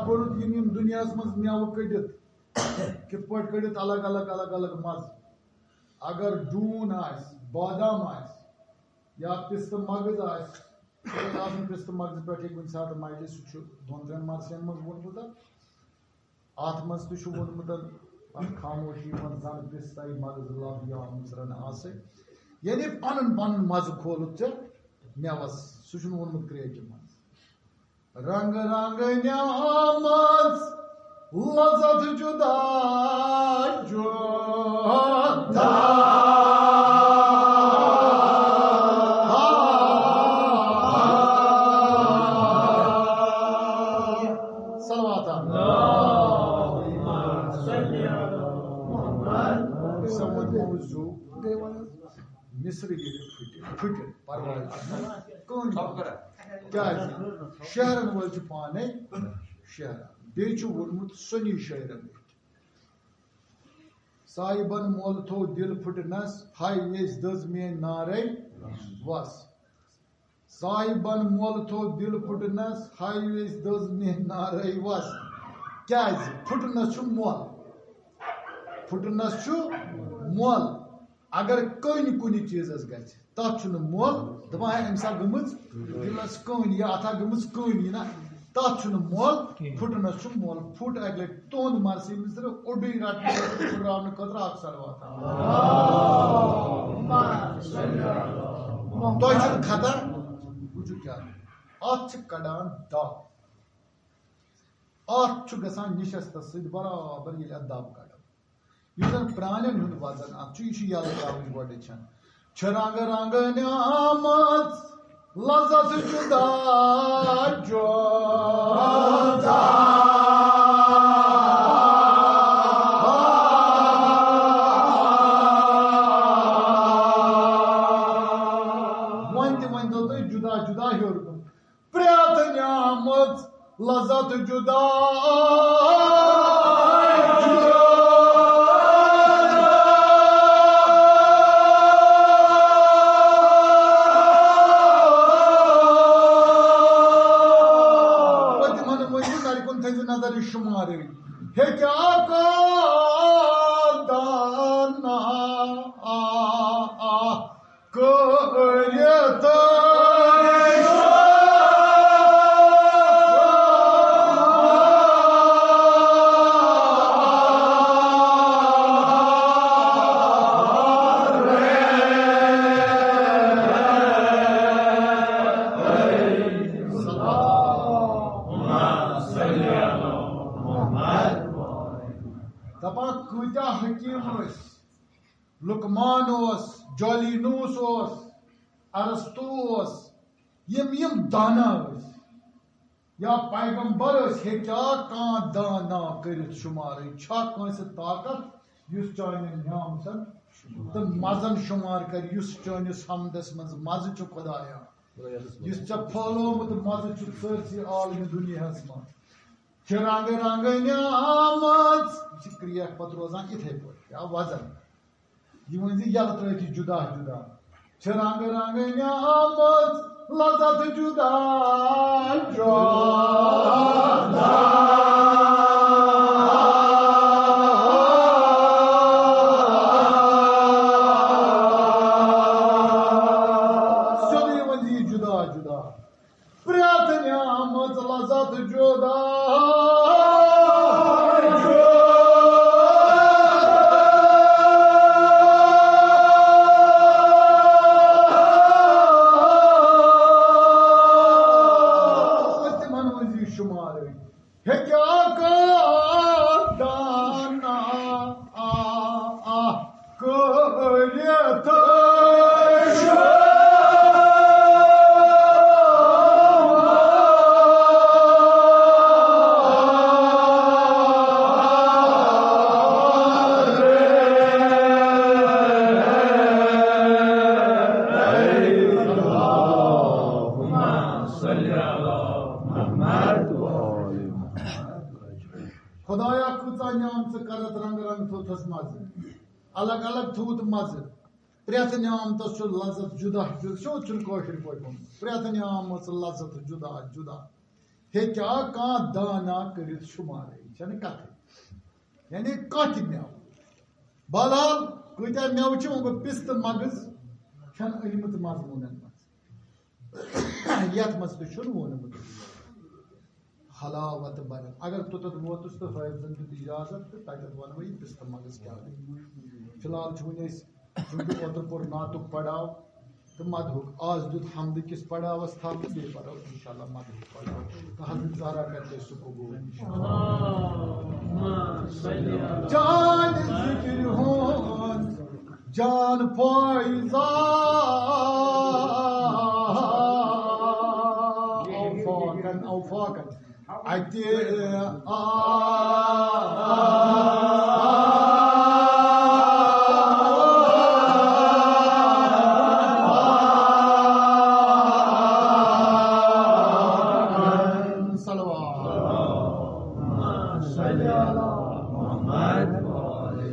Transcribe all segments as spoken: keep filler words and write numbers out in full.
کوٚرُتھ یِم یِم دُنیاہَس منٛز مٮ۪وٕ کٔڑِتھ، کِتھ پٲٹھۍ کٔڑِتھ الگ الگ الگ الگ مَزٕ۔ اگر ڈوٗن آسہِ، بادام آسہِ، یا پِستہٕ مَگٕز آسہِ، تِکیٛازِ آسان پِستہٕ مَگزٕ پٮ۪ٹھٕے کُنہِ ساتہٕ مَجلِس، سُہ چھُ دۄن ترٛٮ۪ن مَرثین منٛز ووٚنمُت۔ اَتھ منٛز تہِ چھُ ووٚنمُت، اَتھ خاموشی منٛز زَن پِستَے مَگٕز لَب یا مُژرَن آسہٕ۔ یعنی پَنُن پَنُن مَزٕ کھولُتھ ژےٚ مٮ۪وَس، سُہ چھُنہٕ ووٚنمُت کرٛیکہِ منٛز۔ رنگ رنگ نعمت لذت جدا جدا۔ صلوات۔ سون موضوع مصر ییٚلہِ پھٕٹہِ، پھٕٹہِ، پرواے چھُنہٕ کٕہٕنۍ۔ کیٛازِ؟ شہرن وٲلۍ چھِ پانے شہرن۔ بیٚیہِ چھُ ووٚنمُت سُنی شٲعرن أتھۍ۔ صاحبن مول تھوٚو دِل پھٕٹنس، ہاے ویسۍ دٔز میٲنۍ نارے وس۔ صاحبن مول تھوٚو دِل پھُٹنس، ہاے ویسۍ دٔز میٲنۍ نارے وس۔ کیٛازِ؟ پھُٹنس چھُ مۄل۔ پھُٹنس چھُ مۄل۔ اگر کٔنۍ کُنہِ چیٖزس گژھِ، تتھ چھُنہٕ مۄل۔ دپان، ہے، أمِس ہا گٔمٕژ دِلس کٔنۍ، یا اتھ ہا گٔمٕژ کٔنۍ، یہِ نہ، تتھ چھُنہٕ مۄل۔ کِہیٖنۍ۔ پھُٹنس چھُ مۄل۔ پھُٹ اکہِ لٹہِ تُہُنٛد مرثی مصرعہٕ اوٚڑُے رٹنہٕ خٲطرٕ، پھُٹراونہٕ خٲطرٕ اکھ صلوات۔ تۄہہِ چھُنہٕ خطا، وٕچھِو کیٛاہ۔ اتھ چھِ کڑان دب۔ اتھ چھُ گژھان نِشستس سۭتۍ برابر، ییٚلہِ اتھ دب کڑو۔ یُس زن پرانٮ۪ن ہُنٛد وزن اتھ چھُ، یہِ چھُ یلہٕ تراوٕنۍ گۄڈٕ چھن۔ چھِ رنگ رنگ نعمت لذت جدا جدا۔ وۄنۍ تہِ ؤنۍ تو تُہۍ جدا جدا ہیوٚر کُن۔ پرٛٮ۪تھ نعمت لذت جدا جدا۔ پٔتمن ؤنِو نرِ کُن تھٲیزِ نظر، یہِ شُمارٕے۔ ہیٚکیٛاہ کانٛہہ دانا آ آ کٔرِتھ۔ دپان کۭتیاہ حکیم ٲسۍ۔ لقمان اوس، جالینوس اوس، ارسطو اوس، یِم یِم دانا ٲسۍ یا پیغمبر ٲسۍ، ہیٚکیٛاہ کانٛہہ دانا کٔرِتھ شُمارٕے؟ چھا کٲنٛسہِ طاقت یُس چانٮ۪ن نعمتن تہٕ مزن شُمار کرِ، یُس چٲنِس حمدس منٛز مزٕ چھُ خدایا، یُس ژےٚ پھٲلومُت مزٕ چھُ سٲرسٕے عالمِ دُنیاہس منٛز؟ چھِ رنگہٕ رنگہٕ نعمت، یہِ چھِ کرٛیکھ پتہٕ روزان یِتھَے پٲٹھۍ، یا وزن۔ یہِ ؤنۍ زِ یَلہٕ ترٛٲوِتھ یہِ جُدا جُدا۔ چھِ رنگہٕ رنگہٕ نعمت لذت جُدا جُدا۔ سیوٚدُے ؤنۍ زِ یہِ جُدا جُدا۔ پرٛٮ۪تھ نعمت لذت جُدا جُدا۔ تِمن منٛز یہِ شُمارٕے۔ ہیٚکیٛاہ کانٛہہ دانا آ آ کٔرِتھ؟ خدایا، کۭژاہ نعمژٕ کرتھ رنگ رنگ تھوٚتھس مزٕ۔ الگ الگ تھوٚوُت مزٕ۔ پرٛٮ۪تھ نعمتس چھُ لذت جُدا جُدا، سیوٚد چھُنہٕ کٲشِر پٲٹھۍ ووٚنمُت۔ پرٛٮ۪تھ نعمژ لذت جُدا جُدا۔ ہیٚکیٛاہ کانٛہہ دانا کٔرِتھ شُمارے؟ یہِ چھَنہٕ کَتھٕے۔ یعنی کانٛہہ تہِ مٮ۪وٕ۔ بہرحال، کۭتیٛاہ مٮ۪وٕ چھِ، وۄنۍ گوٚو پِستہٕ مغٕز چھَنہٕ أنۍمٕژ مضموٗنَن منٛز۔ یَتھ منٛز تہِ چھُنہٕ ووٚنمُت۔ حلاوت بَنَن۔ اگر توٚتَتھ ووتُس تہٕ حٲفظَن دیُت اِجازت تہٕ تَتٮ۪تھ وَنہٕ بہٕ یہِ پِستہٕ مغٕز کیٛاہ گوٚو۔ فی الحال چھِ وٕنہِ أسۍ، چوٗنٛکہِ اوترٕ پوٚر نعتُک پڑاو، تہٕ مدحُک۔ آز دیُت حمدٕ کِس پڑاوس تھپھ تہٕ بیٚیہِ پرو انشاءاللہ مدحُک پڑاو۔ تہٕ حضرت زہرا کرِ تۄہہِ سُہ قبول انشاءاللہ۔ جان ذکر ہون، جان فائزہ، اوفاقن، اوفاقن۔ اتہِ آ صلوات۔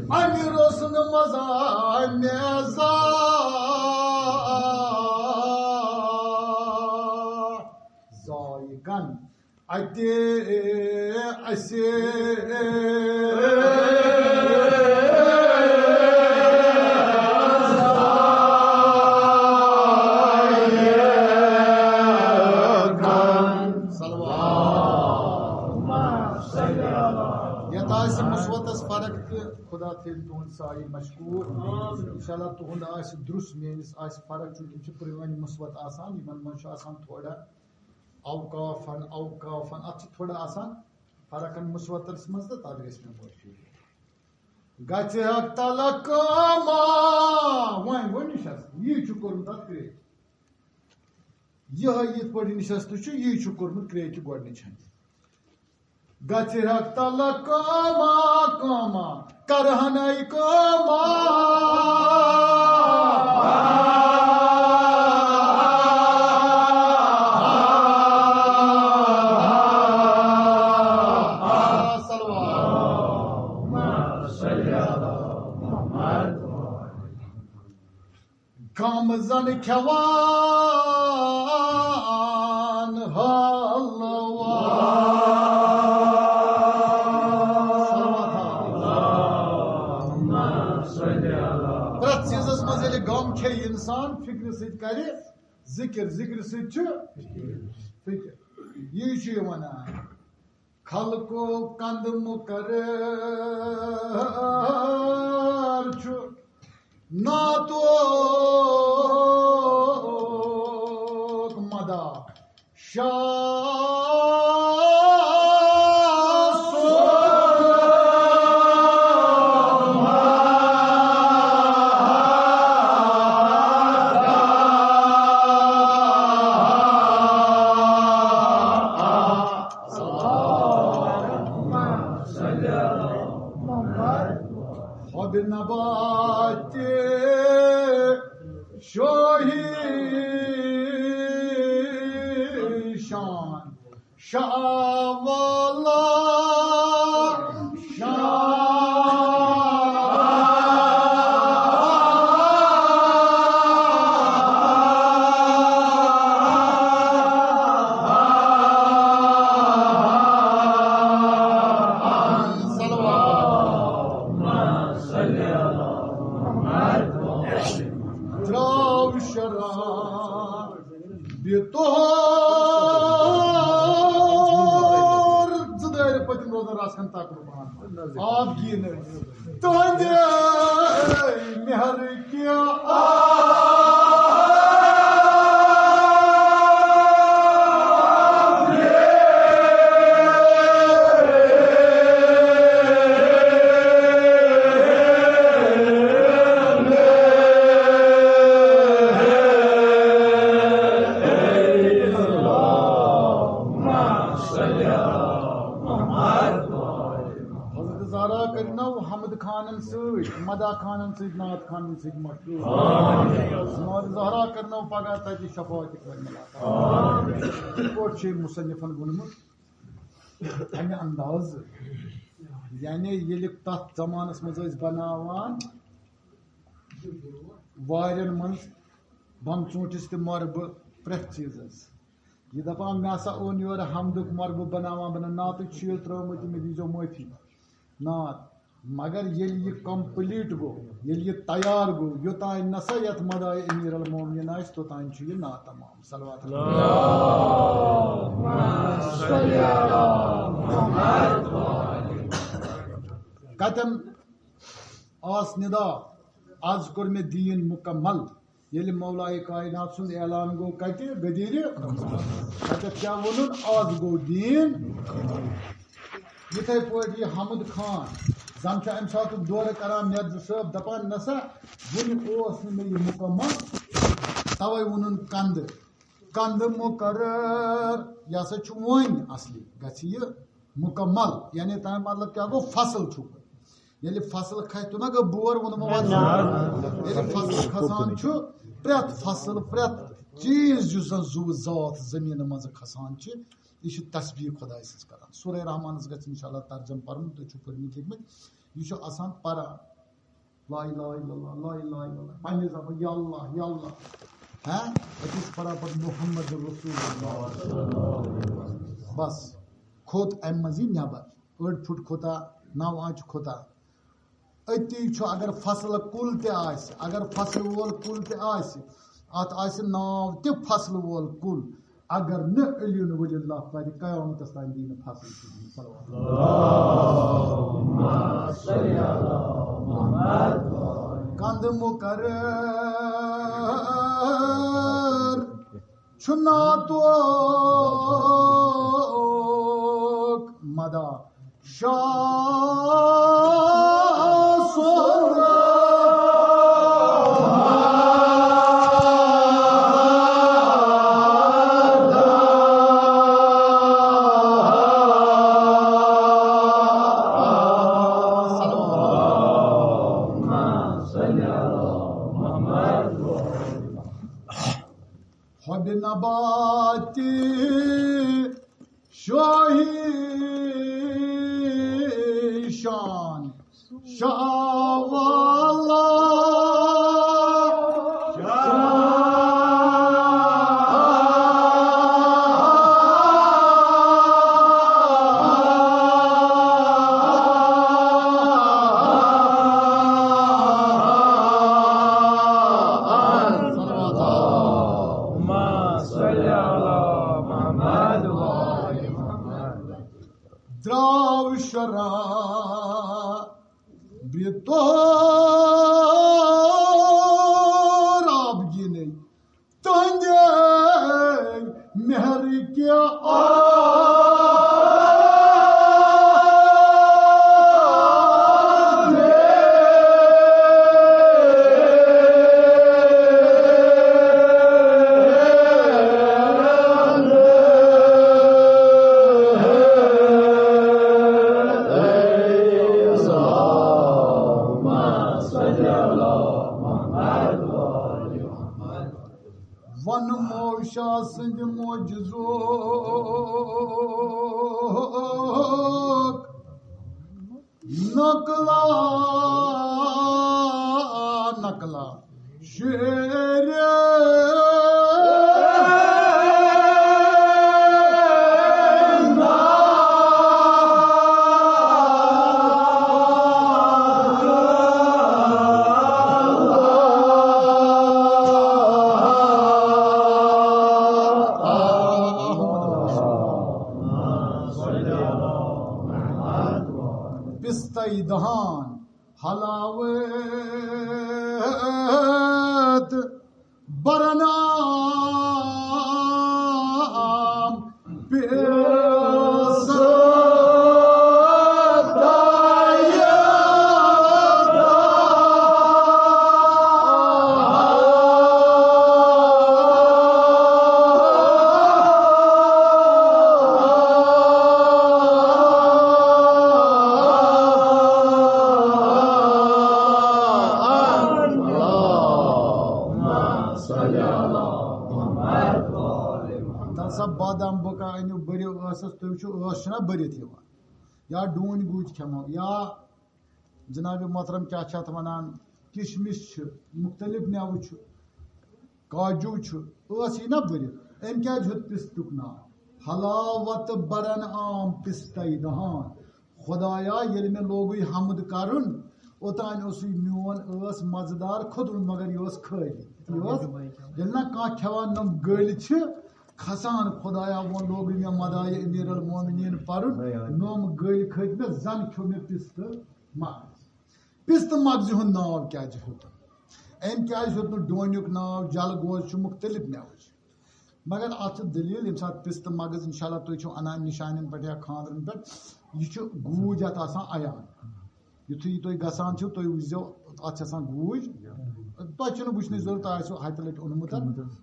امہِ روٚس نہٕ مزا مےٚ زا ذائقن۔ اتہِ اسہِ صلوات۔ یتھ آسہِ مثبتس فرق تہٕ خدا تھٲوِن تُہُنٛد سایہِ مشکوٗر۔ انشاءاللہ تُہُنٛد آسہِ درُس، میٲنِس آسہِ فرق، چونکہ یِم چھِ پرٲنۍ مثبت آسان، یِمن منٛز چھُ آسان تھوڑا اوقافن، اوقافن، اتھ چھِ تھوڑا آسان فرقن مثبتس منٛز تہٕ تتھ گژھِ مےٚ معٲفی۔ گژھِ حق تعالیٰ کٲما، وۄنۍ، وۄنۍ نِش حظ، یی چھُ کوٚرمُت اتھ کرٛیٚکہِ۔ یِہوٚے یِتھ پٲٹھۍ نِشستہٕ چھُ، یی چھُ کوٚرمُت کرٛیٚکہِ گۄڈٕنِچ ہَنہِ۔ گژھِ حق تعالیٰ کٲما، کٲما، کرہنے کٲما۔ صلوات۔ گم زن کھٮ۪وان حلوا۔ پرٛٮ۪تھ چیٖزس منٛز ییٚلہِ غم کھیٚیہِ انسان، فکرِ سۭتۍ کرِ ذکر، ذکرِ سۭتۍ چھُ فکر۔ یی چھُ یہِ ونان۔ خلقُک کند مقرر چھُ نعتُک مداح شاہ صٲب۔ خود نبات شاہی شان شاہ والا شان۔ صلوات۔ درٛاو شراب طہور۔ زٕ دٲرِ پٔتِم روزن رژھ کھنٛڈ تکرُن پہن۔ آب گی نہٕ تُہنٛدِ مہر کہِ آب۔ حضرت زہرا کٔرنو حمد خانن سۭتۍ، مداح خانن سۭتۍ، نعت خانن سۭتۍ مشہوٗر۔ مٲلۍ زہرا کٔرنو پگاہ تتہِ شفاعت خٲر ملاقات۔ یِتھ پٲٹھۍ چھُ مصنفن ووٚنمُت، امہِ اندازٕ، یعنی ییٚلہِ تتھ زمانس منٛز ٲسۍ بناوان وارٮ۪ن منٛز بم ژوٗنٛٹھِس تہِ مۄربہٕ پرٛٮ۪تھ چیٖزس۔ یہِ دَپان، مےٚ ہسا اوٚن یورٕ حمدُک مربہٕ بناوان بناوان، نعتٕکۍ شیٖر ترٛٲومٕتۍ، مےٚ دیٖزیو معٲفی۔ نعت۔ مگر ییٚلہِ یہِ complete گوٚو، ییٚلہِ یہِ تیار گوٚو، یوٚتام نسا یَتھ مداے امیر المومنین آسہِ، توٚتام چھُ یہِ ناتمام۔ صلوات۔ کتٮ۪ن آس ندا؟ از کوٚر مےٚ دیٖن مکمل۔ ییٚلہِ مولائے کائنات سُنٛد اعلان گوٚو کتہِ؟ غدیٖرِ۔ کتٮ۪تھ کیٛاہ ووٚنُن؟ از گوٚو دیٖن۔ یِتھے پٲٹھۍ یہِ حمد خان، زن چھُ امہِ ساتُک دورٕ کران، میرزٕ صٲب دپان، نسا وُنہِ اوس نہٕ مےٚ یہِ مکمل، توے ووٚنُن کندٕ۔ کندٕ مقرر، یہِ ہسا چھُ وۄنۍ اصلی، گژھِ یہِ مکمل۔ یعنی تَمیُک مطلب کیٛاہ گوٚو؟ فصل چھُ۔ ییٚلہِ فصل کھسہِ، تُہۍ ما گٔو بور ووٚنمُت وۄنۍ؟ ییٚلہِ فصل کھسان چھُ، پرٛٮ۪تھ فصل، پرٛٮ۪تھ چیٖز یُس زن زُو ذات زٔمیٖنہٕ منٛزٕ کھسان چھِ، یہِ چھِ تسبیح خۄداے سٕنٛز کران۔ سورہ رحمانس گژھِ انشاءاللہ ترجمہٕ پرُن، تُہۍ چھِو پٔرمٕتۍ لیکھمٕتۍ۔ یہِ چھُ آسان پران، لا الہ الا اللہ، لا الہ الا اللہ، پننہِ زبان، یا اللہ، یا اللہ۔ ہاں، أتی چھُ پران پتہٕ محمد رسول اللہ۔ بس، کھوٚت امہِ منٛز یہِ نٮ۪بر، أڑ فُٹ کھوٚتا، نو آنچہِ کھوٚتا۔ أتی چھُ، اگر فصلہٕ کُل تہِ آسہِ، اگر فصلہٕ وول کُل تہِ آسہِ، اتھ آسہِ ناو تہِ فصلہٕ وول کُل، اگر نہٕ علی ولی اللہ پرِ، قیامتس تام دی نہٕ فصل کِہیٖنۍ۔ صلوات۔ کندٕ مقرر چھُ ناتوک مدا شاہ سُنٛد۔ حب نباتی شاہی شان شاہ والا۔ اللهم صل على محمد وآل محمد۔ دراو شرا بتور آب گِنے تہنٛدے مہر کہِ آب۔ ون موشا سٕنٛدِ معجزُک نقلا، نقلا۔ شیرِ پستہ دہان حلاوت برنام پیسہ۔ تَلہٕ سا بادام بُکا أنِو، بٔرِو ٲسَس، تُہۍ وٕچھِو، ٲس چھِنہ بٔرِتھ یِوان۔ یا ڈوٗنۍ گوٗتۍ کھٮ۪مو، یا جناب محترم کیٛاہ چھِ اَتھ وَنان، کِشمِش چھِ، مُختٔلِف مٮ۪وٕ چھِ، کاجوٗ چھِ، ٲس یی نہ بٔرِتھ۔ أمۍ کیٛازِ ہیوٚت پِستُک ناو؟ حلاوت برن عام پِستَے دہان۔ خۄدایا، ییٚلہِ مےٚ لوگُے حمد کرُن، اوٚتانۍ اوسُے میون ٲس مزٕدار کھوٚدمُت، مگر یہِ اوس خٲلی۔ یہِ اوس، ییٚلہِ نہ کانٛہہ کھٮ۪وان نۄم گٔلۍ چھِ کھسان، خۄدایا، وۄنۍ لوگُے مےٚ مدایہِ امیر المومنین پرُن، نۄم گٔلۍ کھٔتۍ مےٚ، زن کھیوٚو مےٚ پِستہٕ مغٕز۔ پِستہٕ مغزِ ہُنٛد ناو کیٛازِ ہیوٚتُن؟ أمۍ کیٛازِ ہیوٚت نہٕ ڈوٗنیُک ناو؟ جلگوز چھُ مُختلف مٮ۪وٕ چھُ۔ مگر اتھ چھِ دٔلیٖل، ییٚمہِ ساتہٕ پِستہٕ مغٕز انشاءاللہ تُہۍ چھِو انان نِشانٮ۪ن پٮ۪ٹھ یا خانٛدرن پٮ۪ٹھ، یہِ چھُ گوٗج اتھ آسان عیان۔ یُتھُے یہِ تُہۍ گژھان چھِو، تُہۍ وٕچھزیو، اتھ چھِ آسان گوٗج۔ تۄہہِ چھُنہٕ وٕچھنٕچ ضروٗرت، تۄہہِ آسیو ہتہِ لٹہِ اوٚنمُت۔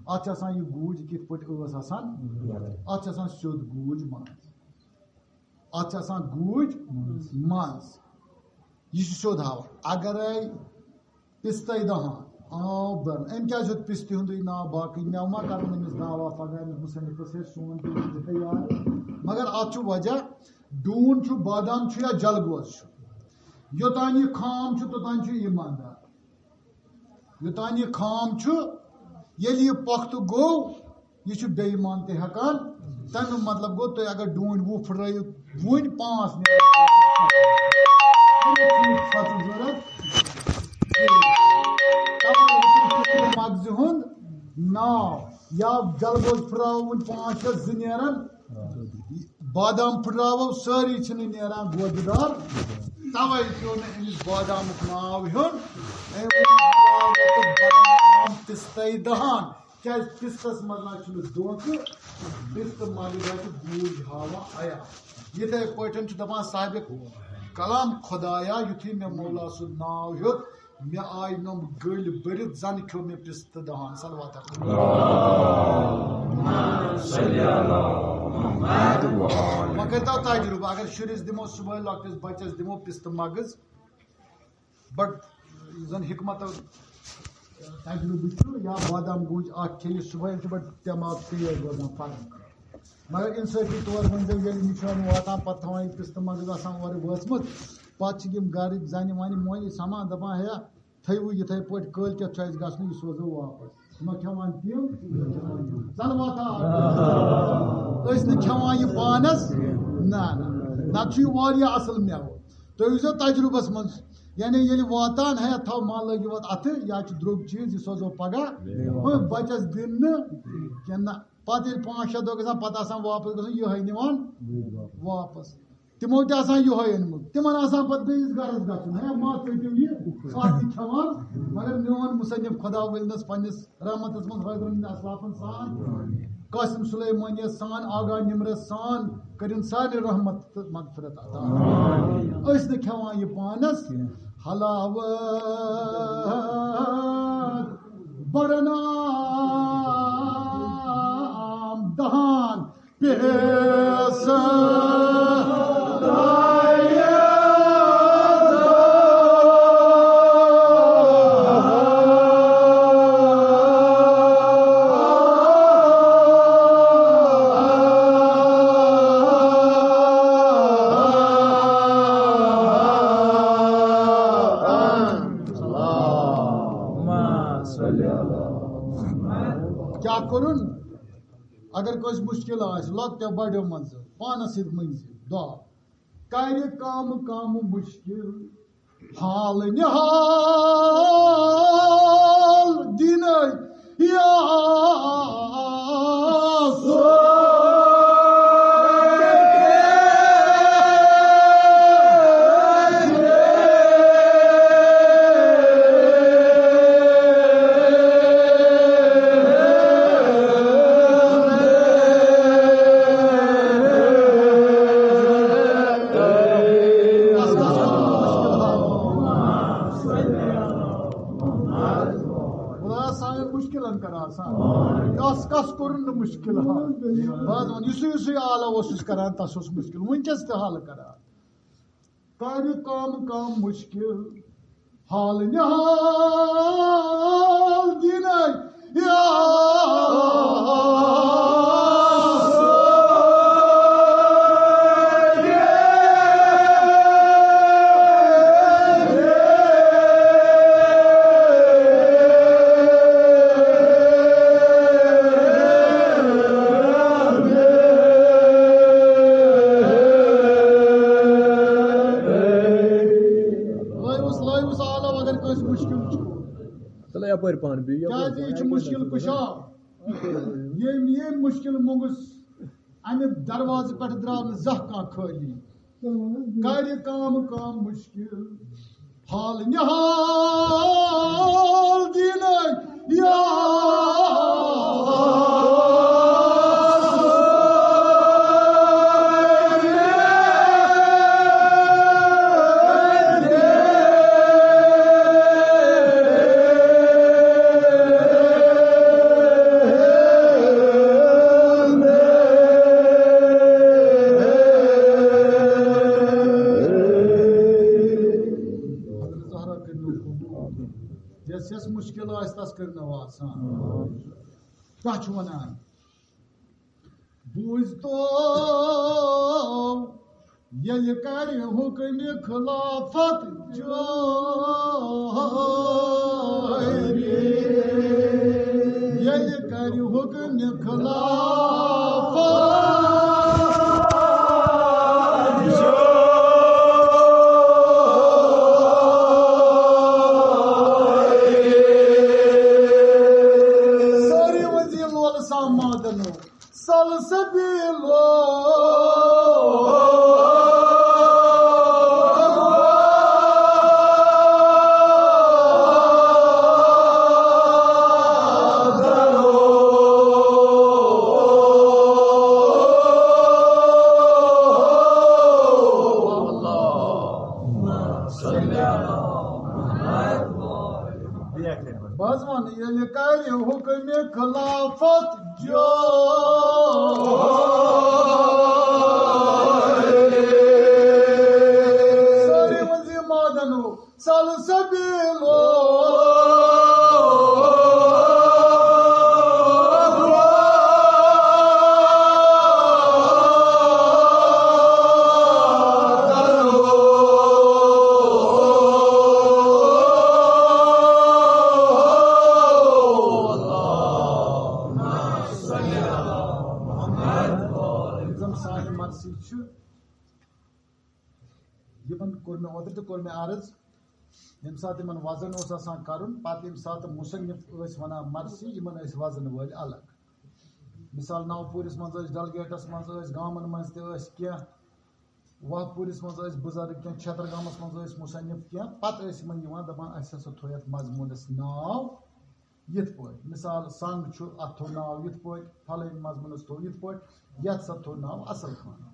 اتھ چھِ آسان یہِ گوٗج، یہِ کِتھ پٲٹھۍ ٲس آسان۔ اتھ چھِ آسان سیوٚد گوٗج منٛز۔ اتھ چھِ آسان گوٗج منٛز۔ یہِ چھُ سیوٚد ہاوان۔ اگرے پِستَے دہان، آو برن۔ أمۍ کیٛازِ ہیوٚت پِستہِ ہُنٛدُے ناو؟ باقٕے مٮ۪وٕ ما کرن أمِس دعوا پگاہ أمِس مُصنِفَس، ہے، سون تہِ چھُ یِتھَے یار؟ مگر اَتھ چھُ وجہ، ڈوٗن چھُ، بادام چھُ یا جلگوز چھُ۔ یوٚتام یہِ خام چھُ، توٚتام چھُ یہِ ایٖماندار۔ یوٚتام یہِ خام چھُ، ییٚلہِ یہِ پۄختہٕ گوٚو، یہِ چھُ بے ایٖمان تہِ ہٮ۪کان۔ تَمیُک مطلب گوٚو، تُہۍ اگر ڈوٗنۍ وُہ پھٕٹرٲیِو، وُنۍ پانٛژھ نیرن، اَمیُک چھُنہٕ ستھ ضروٗرت کِہیٖنۍ۔ تَوَے ہیٚکہِ مغزِ ہُنٛد ناو یا جلگوز پھٕٹراوو وُنۍ پانٛژھ شےٚ، زٕ نیرن، بادام پھٕٹراوو، سٲری چھِنہٕ نیران گوجہٕ دار۔ تَوَے پیوٚو نہٕ أمِس بادامُک ناو ہیوٚن۔ أمۍ ووٚن، حلاوت بادام پِستَے دہان۔ کیٛازِ پِستَس منٛز نہ چھُنہٕ دھوکہٕ، پِستہٕ مغزا چھُ گوٗج ہاوان عیان۔ یِتھَے پٲٹھۍ چھُ دَپان صاحبِ کلام، خۄدایا، یُتھُے مےٚ مولا سُنٛد ناو ہیوٚت، مےٚ آیہِ نۄم گٔلۍ بٔرِتھ، زَن کھیوٚو مےٚ پِستہٕ دہان۔ صلوات۔ اللهم صل علی محمد و آل۔ وۄنۍ کٔرۍتو تجربہٕ، اگر شُرِس دِمو صُبحٲے، لۄکٹِس بَچَس دِمو پِستہٕ مغٕز، بٹ یُس زَن حکمت تجربہٕ چھُ، یا بادام گوٗج اکھ کھیٚیہِ صُبحٲے، چھُ بٹ دٮ۪ماغ تیز روزان، فرق۔ مگر انصٲفی طور ؤنۍزیو، ییٚلہِ نِشٲنۍ واتان، پتہٕ تھاوان یہِ پِستہٕ مغٕز آسان اورٕ وٲژمٕژ، پتہٕ چھِ یِم گرٕکۍ زنہِ ونہِ مۄنہِ سمان دپان، ہے، تھٲیِو یِتھَے پٲٹھۍ، کٲلۍ کٮ۪تھ چھُ اَسہِ گژھُن، یہِ سوزو واپس۔ نہ کھٮ۪وان تِم، ژَلوا تھا۔ أسۍ نہٕ کھٮ۪وان یہِ پانَس، نہ، نہ۔ نَتہٕ چھُ یہِ واریاہ اَصٕل مٮ۪وٕ۔ تُہۍ وٕچھزیو تجرُبَس منٛز، یعنی ییٚلہِ واتان ہیٚتھ تھاو ما لٲگِو اَتھ اَتھٕ، یہِ حظ چھُ درٛوٚگ چیٖز، یہِ سوزو پَگاہ۔ ہُہ بَچَس دِنہٕ کِنہٕ نہ؟ پَتہٕ ییٚلہِ پانٛژھ شےٚ دۄہ گژھان، پَتہٕ آسان واپَس گژھُن، یِہوٚے نِوان واپَس۔ تِمو تہِ آسان یِہوٚے اوٚنمُت، تِمن آسان پتہٕ بیٚیِس گرس گژھُن، ہے ما ژٔٹِو یہِ، اَتھ تہِ کھٮ۪وان۔ مگر میون مُصنِف خۄدا ؤلۍ نَس پننِس رحمتس منٛز حٲضرن ہٕنٛدۍ اسلافن سان، قاسم سلیمانیس سان، آغا نمرس سان کٔرِن سارنٕے رحمت تہٕ مغفرت عطا۔ أسۍ نہٕ کھٮ۪وان یہِ پانس، حلاوت برن عام دہان۔ پیسہ کیٛاہ کوٚرُن؟ اگر کٲنٛسہِ مُشکِل آسہِ، لۄکٹیو بڑیو منٛزٕ، پانس سۭتۍ مٔنٛزِ دعا۔ کرِ کم کم مُشکِل، حال نِہال دِنَے یاس۔ خدا سانٮ۪ن مُشکِلن کَران آسان۔ کَس کَس کوٚرُن نہٕ مُشکِل حل؟ بہٕ حظ وَنہٕ، یُسُے یُسُے آلو اوسُس کَران، تَس اوس مُشکِل۔ وٕنکٮ۪س تہِ حل کَران۔ کَرِ کَم کَم مُشکِل حال نِہال دِنَے یاس۔ یپٲرۍ پہن بِہِو، یپٲرۍ کیازِ یہِ پہن، چھُ یپٲرۍ مُشکِل پہن۔ کُشا۔ ییٚمۍ، ییٚمۍ مُشکِل مۄنٛگُس، اَمہِ دروازٕ پٮ۪ٹھ درٛاو نہٕ زانٛہہ کانٛہہ خٲلی۔ کَرِ کام کام مُشکِل، حال نِہال دیٖنَے یار۔ حضرت زہرا کٔرِو قبول۔ یَس یَس مُشکِل آسہِ، تَس کٔرِنو آسان۔ کیٛاہ چھُ وَنان؟ بوٗزتو، ییٚلہِ کَرِ حُکمِ خلافت جٲری، ییٚلہِ کَرِ حُکمِ خلافت جٲری۔ سٲری ؤنۍ زِ لولہٕ سان مادنو۔ سلسبیلو۔ بہٕ حظ وَنہٕ، ییٚلہِ کَرِ حُکمِ خلافت جٲری۔ سٲری ؤنۍ زِ مادنو سلسبیلو۔ یِم زَن سانہِ مرثی چھِ، یِمن کوٚر مےٚ اوترٕ تہِ کوٚر مےٚ عرض، ییٚمہِ ساتہٕ یِمن وزن اوس آسان کرُن، پتہٕ ییٚمہِ ساتہٕ مصنف ٲسۍ ونان مرثی، یِمن ٲسۍ وزن وٲلۍ الگ۔ مثال، نوپوٗرِس منٛز ٲسۍ، ڈلگیٹس منٛز ٲسۍ، گامن منٛز تہِ ٲسۍ کینٛہہ، واہپوٗرِس منٛز ٲسۍ بُزرگ کینٛہہ، چھترگامس منٛز ٲسۍ مصنف کینٛہہ، پتہٕ ٲسۍ یِمن یِوان دپان، اسہِ ہسا تھوو یتھ مضموٗنس ناو یِتھ پٲٹھۍ۔ مثال، سنگ چھُ، اتھ تھوٚو ناو یِتھ پٲٹھۍ، فلٲنۍ مضموٗنس تھوٚو یِتھ پٲٹھۍ، یتھ سا تھوٚو ناو اصل خان۔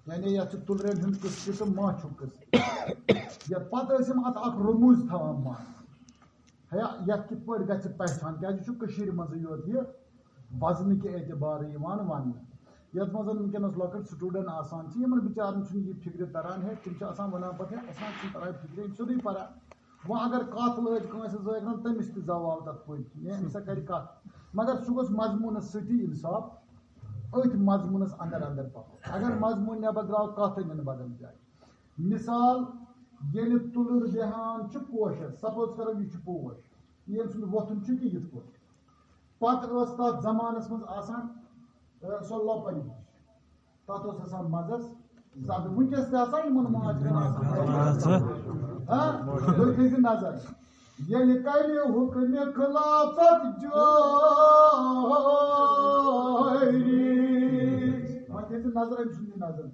یعنی یتھ چھُ تُلرٮ۪ن ہُنٛد قصہٕ تہِ تہٕ ماچھُک قصہٕ۔ یتھ پتہٕ ٲسۍ یِم اتھ اکھ رموٗز تھاوان منٛز۔ ہے، یتھ کِتھ پٲٹھۍ گژھِ پہچان؟ کیازِ یہِ چھُ کٔشیٖرِ منٛزٕے یوت یہِ وزنہٕ کہِ اعتبارٕ یِوان وننہٕ۔ یتھ منٛز وٕنکیٚنس لۄکٕٹۍ student آسان چھِ، یِمن بِچارن چھُنہٕ یہِ فکرِ تران، ہے، تِم چھِ آسان ونان پتہٕ، ہے، اسہِ نہ چھُنہٕ تران فکرِ، یِم چھِ سیوٚدُے پران۔ وۄنۍ اگر کتھ لٲج کٲنٛسہِ زٲگرن، تٔمِس تہِ زوال تتھ پٔتۍ کِنۍ، ہے، أمِس ہا کرِ کتھ۔ مگر سُہ گوٚژھ مضموٗنس سۭتی انصاف، أتھۍ مضموٗنس اندر اندر پکُن۔ اگر مضموٗن نٮ۪بر درٛاو، کتھ أنِن بدل جایہِ۔ مثال، ییٚلہِ تُلُر بیہان چھُ پوشس، suppose کرو، یہِ چھُ پوش، ییٚمۍ سُنٛد وۄتھُن چھُ کہِ یِتھ پٲٹھۍ۔ پتہٕ ٲس تتھ زمانس منٛز آسان، ٲ، سۄ لۄپن ہِش۔ تَتھ اوس آسان مَزَس زَدٕ۔ وٕنکیٚس تہِ آسان یِمَن ماز کھٮ۪ن آسان۔ ہاں؟ تُہۍ تھٲیزِ نظر۔ ییٚلہِ کَرِ حُکمِ خلافت جٲری۔ وۄنۍ تھٲیزِ نظر أمۍ سُنٛد یہِ نظر۔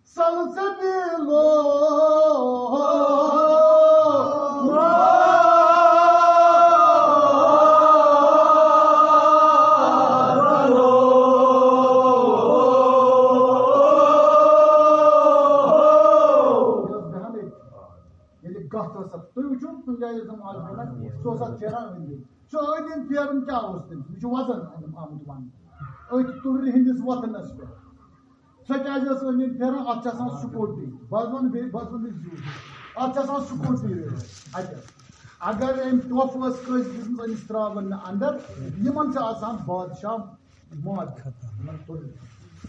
سلسبیلو۔ ییٚلہِ گتھ ٲس اَتھ، تُہۍ وٕچھِو، کُنہِ جایہِ ٲسۍ تِم آز پھیران، سُہ اوس اَتھ پھیران أنٛدۍ أنٛدۍ۔ سُہ أنٛدۍ أنٛدۍ پھیرُن کیٛاہ اوس تٔمِس؟ یہِ چھُ وزن آمُت وننہٕ۔ أتھۍ تُلرِ ہٕنٛدِس وۄتھنَس پٮ۪ٹھ۔ سۄ کیٛازِ ٲس أنٛدۍ أنٛدۍ پھیران؟ اَتھ چھِ آسان سکوٗٹی۔ بہٕ حظ وَنہٕ بیٚیہِ، بہٕ حظ وَنہٕ یہِ زیوٗٹھ۔ اَتھ چھِ آسان سکوٗٹی اَتٮ۪تھ۔ اگر أمۍ ٹۄپھ ٲس کٲنٛسہِ دِژمٕژ، أمِس ترٛاوَن نہٕ اَندَر۔ یِمَن چھِ آسان بادشاہ ماد، یِمَن تُلرِ۔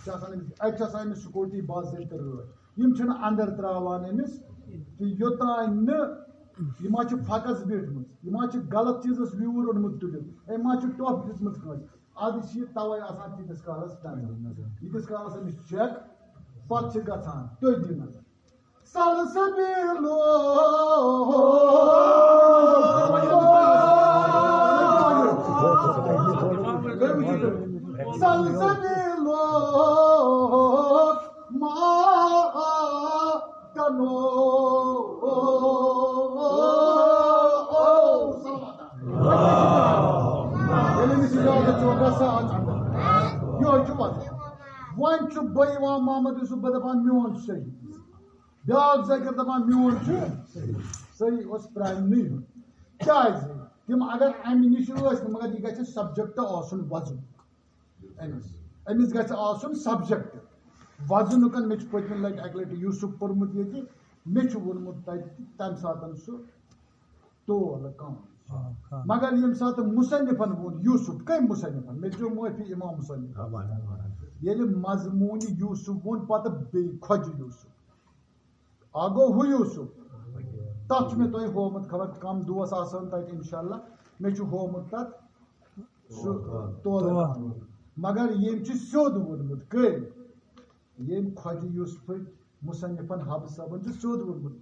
چھِ آسان أمِس، اَتہِ چھِ آسان أمِس سکوٗٹی باضٲبطہٕ رٲچھ۔ یِم چھِنہٕ اَندَر ترٛاوان أمِس کہِ یوٚتام نہٕ یہِ ما چھِ پھَکَس بیٖٹھمٕژ، یہِ ما چھِ غلط چیٖزَس ویوٗر اوٚنمُت تُلِتھ، أمۍ ما چھِ ٹۄپھ دِژمٕژ کٲنٛسہِ۔ اَدٕ چھِ یہِ تَوَے آسان تیٖتِس کالَس نظر۔ ییٖتِس کالَس أمِس چیک پَتہٕ چھِ گژھان، تُہۍ دِیِو نظر۔ سلسبیلو۔ سلسبیلُک ما کنو۔ ییٚلہِ أمِس اِجازت چھُ، گژھان اَژان۔ یِہوٚے چھُ وَتھ۔ وۄنۍ چھُ بہٕ یِوان محمد یوسف، بہٕ دَپان میون چھُ صحیح۔ بیٛاکھ ذٲکِر دَپان میون چھُ صحیح، اوس پرٛانہِ نٕے ہیوٚن۔ کیٛازِ؟ تِم اگر اَمہِ نِش ٲسۍ نہٕ، مگر یہِ گژھِ subject آسُن وَزُن۔ أمِس، أمِس گژھِ آسُن subject۔ وزنُکن، مےٚ چھُ پٔتمہِ لٹہِ اَکہِ لٹہِ یوسف پوٚرمُت ییٚتہِ، مےٚ چھُ ووٚنمُت تَتہِ تہِ، تَمہِ ساتہٕ سُہ تول کم۔ آ، آ۔ مگر ییٚمہِ ساتہٕ مُصنِفن ووٚن یوسف، کٔمۍ مُصنِفن؟ مےٚ دِیو معٲفی، امام مُصنِف۔ ییٚلہِ مضموٗنہِ یوسف ووٚن، پتہٕ بیٚیہِ خۄجہِ یوسف۔ اکھ گوٚو ہُہ یوسف، تَتھ چھُ مےٚ تۄہہِ ہوومُت، خبر کم دوس آسن تَتہِ، انشاءاللہ۔ مےٚ چھُ ہوومُت تَتھ سُہ تولہٕ۔ تولہٕ۔ مگر ییٚمۍ چھُ سیوٚد ووٚنمُت، کٔمۍ؟ ییٚمۍ خۄجہِ یوسفٕکۍ مُصنِفن حبہٕ صٲبن چھُ سیوٚد ووٚنمُت،